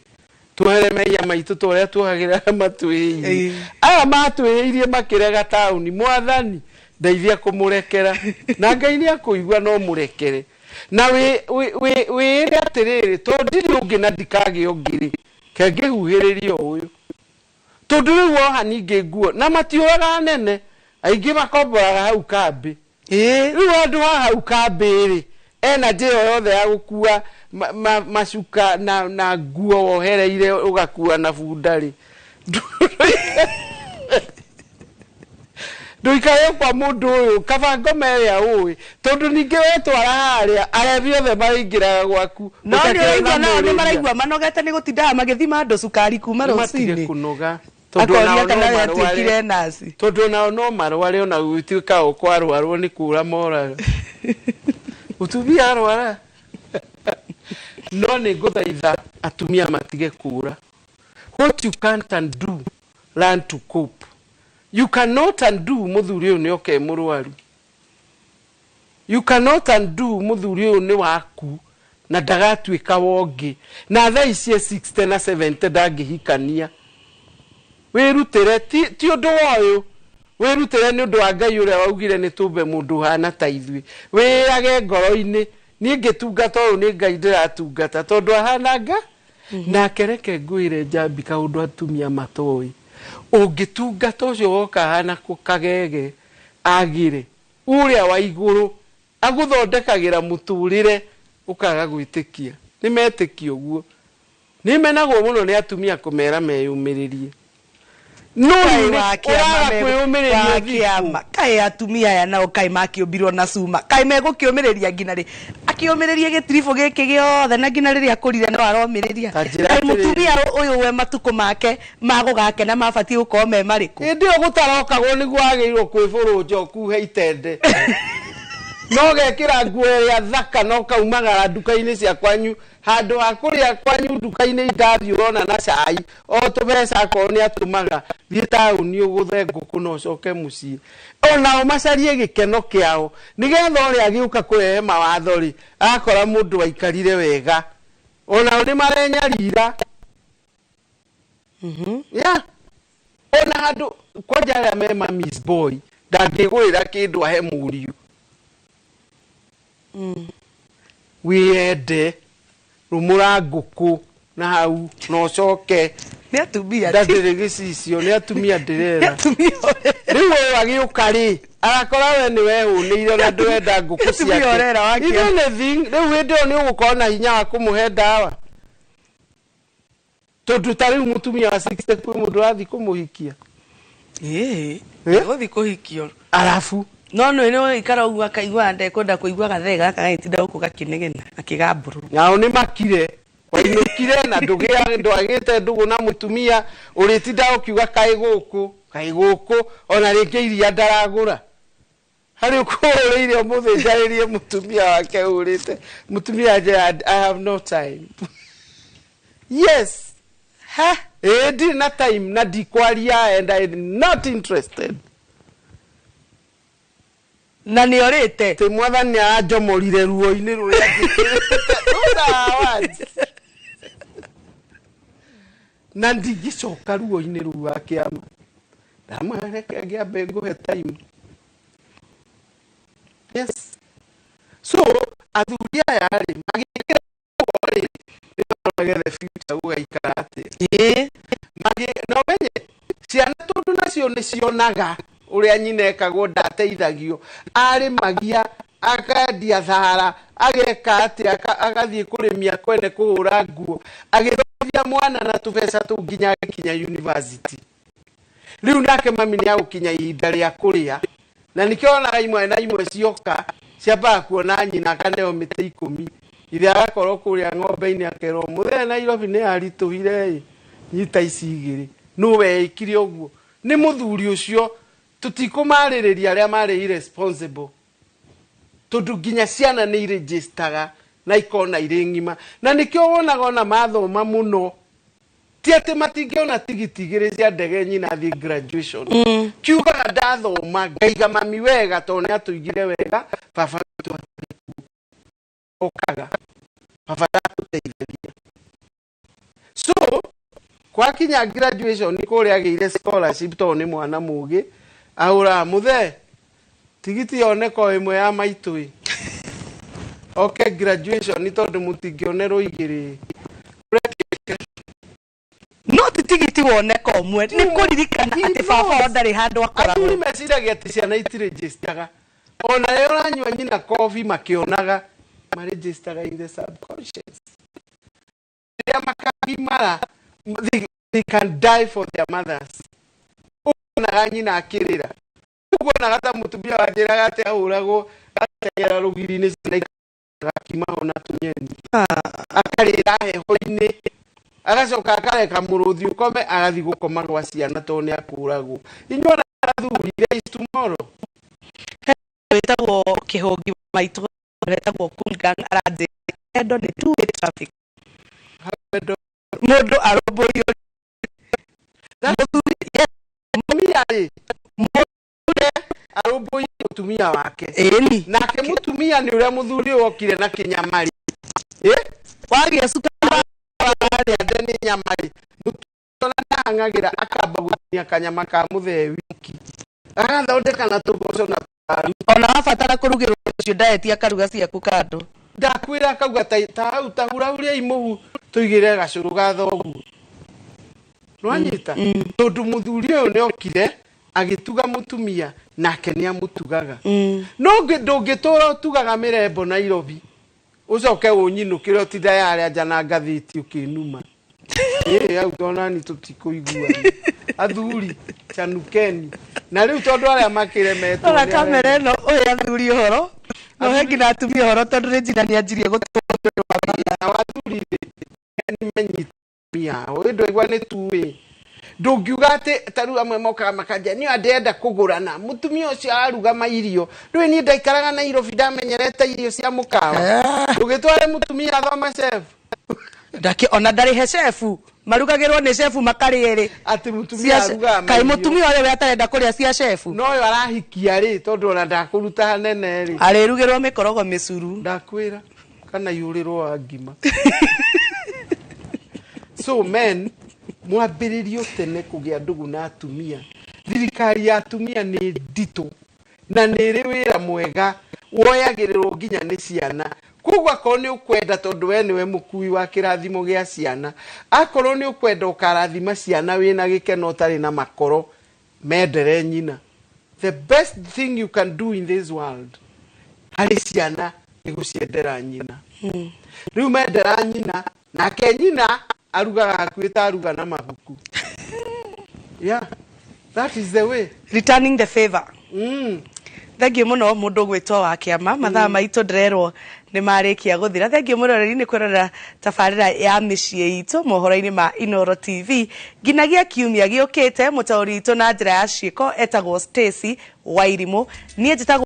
tuohere mehia maitũ ta ũrĩa tuohagĩra arĩa matwĩhĩirie aya matwĩhĩirie makĩrega taũni mwathani ndeithia kũmũrekera na Ngai nĩ akũigua no mũrekere na wĩĩre atĩrĩrĩ tondũ ndirĩ ũngĩ na ndikagĩa ũngĩ rĩ kengĩhuhĩrĩria ũyũ tondũ rĩu woha ningĩ nguo na matiũraga nene aingĩ makomboraga hau kambĩ rĩu handũ ha hau kambĩ rĩ ena njĩra yothe ya gũkua macuka na nguo wohereire ũgakua na bunda rĩ ndũikare kwa mũndũ ũyũ kaba ngoma ĩrĩa ũĩ tondũ ningĩ wetwara harĩa arebi othe maraingĩraga gwaku no nĩ ũraigua nao nĩ maraigua manogete nĩ gũtindaga magĩthima andũ cukari kuma rũcinĩ kũnoga akoria kana we atuĩkire naci tondũ nao no marware ona gũtuĩka o kwarwarwo nĩ kũra moraga mũtumia arwara no nĩ ngũthaitha atumia matige kũra. What you can't undo, learn to cope. You cannot undo mũthuri ũyũ nĩ oke mũrwaru. You cannot undo mũthuri ũyũ nĩ waku na ndagatuĩka wongĩ na thaa ici 60 na 70 ndangĩhikania. Wĩrutĩre ti ũndũ wa ũyũ wĩrutĩre nĩ ũndũ wa Ngai ũrĩa waugire nĩ tũmbe mũndũ ũhana ta ithuĩ. Wĩrage ngoro-inĩ niĩ ngĩtungata ũyũ nĩ Ngai ndĩratungata tondũ ahana nga nake reke ngwĩre njambi kaũndũ atumia matoĩ ũngĩtungata ũcio woka ahana kagege agĩre ũrĩa wa igũrũ agũthondekagĩra mũtũrĩre ũkaga gwĩtĩkia nĩ metĩkia ũguo nĩ menagwo mũno nĩ atumia kũmera meyũmĩrĩrie no kaĩ atumia aya nao kaĩ makĩũmbirwo na cuma kaĩ megũkĩũmĩrĩria nginya rĩ akĩũmĩrĩrie gĩtiribũ gĩkĩ gĩothe na nginya rĩrĩa akũrire no aromĩrĩria kaĩ mũtumia ũyũ we matukũ make magũgakena mabatiĩ gũkorwo me marĩkũ hĩndĩ ĩyo gũtarokagwo nĩguo wagĩrĩirwo kwĩbũrũnja ũkuhe itende no gekĩra nguo ĩrĩa thaka no kaumagara nduka-inĩ cia kwanyu handũ ha kũrĩa kwanyu nduka-inĩ indathi ũrona na cai o tũbeca akorwo nĩ atũmaga thiĩ taũni ũgũthe ngũkũ na ũcoke mũciĩ onao macarie gĩkeno kĩao nĩgetha ũrĩa agĩũka kũrehe mawatho rĩ akora mũndũ aikarire wega onao nĩ marenyarira yeah. Ona handũ kwanja arĩa me mami's boy ndangĩgũrĩra kĩndũ ahe mũriũ wĩyende rũmũra ngũkũ na hau na ũcoke nĩ atumia ndarĩ gĩcicio nĩ atumia ndĩrera rĩu ũyũ agĩũka rĩ arakora we nĩ wehũnĩire na ndũrenda ngũkũ ciake if anything rĩu hĩndĩ ĩyo nĩ ũgũkorwo na hinya wa kũmũhe ndawa tondũ ta rĩu mũtumia wa 60 kwĩ mũndũ ũrathiĩ kũmũhikia ĩĩ gũthiĩ kũhikio arabu no no no ikara ũguo akaigua ndekwenda kũigua gathee gaka gagĩtinda gũkũ gakĩnegena akĩgambũrũra nao nĩ makire wainũkire na ndwagĩte ndũgũ na mũtumia ũrĩtinda ũkiuga kaĩ gũkũ ona rĩngĩ iria ndaragũra harĩ ũkũhũrĩire ũmũthĩ njarĩrie mũtumia wake ũrĩte mũtumia anjĩra I have no time yes ha ĩĩ ndirĩ na time na ndikwaria and I'm not interested na nĩ orĩte tĩ mwathani aranjomorire ruo-inĩ rũrĩa njĩkĩrĩte na ndingĩcoka ruo-inĩ rũu wa kĩama Ndamwareke ngĩambe ngũhe time. Yes. So athuri aya rĩ magĩkĩra rĩ nĩ marorage the future gũgaikara atĩa. Na ũmenye ciana tondũ nacio nĩ cionaga ũrĩa nyina ekagwo ndateithagio, arĩmagia akendia thara, ageka atĩa, agathiĩ kũrĩmia kwene kũhũra nguo, agĩthomithia mwana na tũbeca tũu nginya agĩkinya university. Rĩu nake mami nĩ agũkinya ihinda rĩa kũrĩa, na nĩkĩo onaga imwe na imwe cioka ciambaga kuona nyina akaneo mĩtĩ 10, ithe agakorwo kũrĩa ng'ombe-inĩ akerwo mũthee Nairobi nĩ aritũhire ĩ, nyita ici igĩrĩ. Nũ weĩkire ũguo? Nĩ mũthuri ũcio. Tũtikũmarĩrĩria arĩa marĩ irresponsible, tondũ nginya ciana nĩ iregistaga na ikona irĩ ng'ima, na nĩkĩo wonaga ona mathoma mũno ti atĩ matingĩona tigiti igĩrĩ cia ndege nyina athiĩ graduation. Kiugaga ndathoma ngaiga mami wega tondũ nĩ atũigire wega, baba witũ okaga, baba ndatũteithagia. So gwakinya graduation kũrĩa agĩire scholarship tondũ nĩ mwana mũgĩ, ahũraga mũthee tigiti yoneka o ĩmwe ya maitũ ĩ, oke graduation tondũ mũtingĩonerwo igĩrĩ. No ti tigiti woneka ũmwe, nĩ kũririkana atĩ baba wao ndarĩ handũ akoragwo. Athuri meciragia atĩ ciana itiregistaga, ona rĩrĩa ũranyua nyina coffee makĩonaga, maregistaga in the subconscious. Rĩrĩa makagimara, they can die for their mothers. Ũkonaga nyina akĩrĩra, ũkonaga ta mũtumia wanjĩraga atĩ ahũragwo agateng'era rũgiri-inĩ ciana agakima ona tũnyeni, akarĩra heho-inĩ, agacoka akareka mũrũthi ũkome, agathiĩ gũkoma gwa ciana tondũ nĩ akũragwo. Inyuĩ ona athuri, there is tomorrow. Wĩtagwo Kĩhũngi maitũ wetagwo Cool Gang aranjĩra wendo nĩ two way traffic. Mũndũ arũmbũiyo mũthuri, mũtumia rĩ, mũthuri arũmbũiye mũtumia wake. Ĩni. Nake mũtumia nĩ ũrĩa mũthuri ũyũ okire na kĩnyamari. Wagĩa cukari warĩa nĩ nyama rĩ, mũtumia ona ndahang'agĩra, akamba gũtinia kanyama ka mũthee wiki, agathondeka na tũmboco na tũwaru. Ona wabatara kũrugĩrwo ũcio diet akaruga ciaku kando. Ndakwĩra akauga ta hau ta hurahuriai mũhu tũigĩrĩre gacũrũ ga thoguo. Nĩwanyita? Tondũ mũthuri ũyũ nĩ okire agĩtuga mũtumia nake nĩ amũtugaga. No ndũngĩtũra ũtugaga mĩrembo Nairobi ũcoke ũnyinũkĩre ũtinda yarĩa nja na ngathĩti ũkĩnuma. Hau tonani tũtikũiguana. Athuri chanukeni. Na rĩu tondũ arĩa makĩremetwo Ora nĩ kamera ĩno ũhe athuri ũhoro, na ũhe nginya atumia ũhoro tondũ Regina nĩ anjirie gũtũra. Nao athuri rĩ, nĩ menyita atumia ao. Ĩ ndwaigua nĩ tuĩ. Ndũngiuga atĩ ta rĩu amwe mokaga makanjia niĩ ndĩrenda kũgũrana, mũtumia ũcio aruga mairio, ndũĩ niĩ ndaikaraga Nairobi ndamenyerete irio cia mũkawa. Ndũgĩtware mũtumia athome chef. Ndakĩ ona ndarĩhe chefu, marugagĩrwo nĩ chefu makarĩa ĩrĩ. Atĩ mũtumia arugaga Kaĩ mairio. mũtumia ũyũ we atarenda kũrĩa cia chefu? No ũyũ arahikia rĩ, tondũ ona ndakũruta hanene rĩ. Arĩrugĩrwo mĩkorogo mĩcuru. Ndakwĩra kana yũrĩrwo wa ngima. So men, mwambĩrĩrio tene kũgĩa ndũgũ na atumia. Thirikari ya atumia nĩ nditũ na nĩ ĩrĩ wĩra mwega woyagĩrĩrwo nginya nĩ ciana. Koguo akorwo nĩ ũkwenda, tondũ we nĩwe mũkui wa kĩrathimo gĩa ciana, akorwo nĩ ũkwenda ũkarathima ciana wĩna gĩkeno ũtarĩ na makoro, mendere nyina. The best thing you can do in this world harĩ ciana nĩ gũciendera nyina. Rĩu mendera nyina, nake nyina arugaga hakuhĩ ta aruga na mabuku. Yeah, that is the way. Returning the favor. Thengiũ mũno mũndũ ũgwĩtwo wa kĩama, mathaa maitũ ndĩrerwo nĩ marĩkia gũthira. Thengiũ mũroreri nĩ kwĩrorera tabarĩra ya mĩciĩ itũ mohoro-inĩ ma Inooro TV nginagia kiumia gĩũkĩte. Mũtaũri witũ na njĩra ya ciĩko etagwo Stacy Wairimũ, niĩ njĩtagwo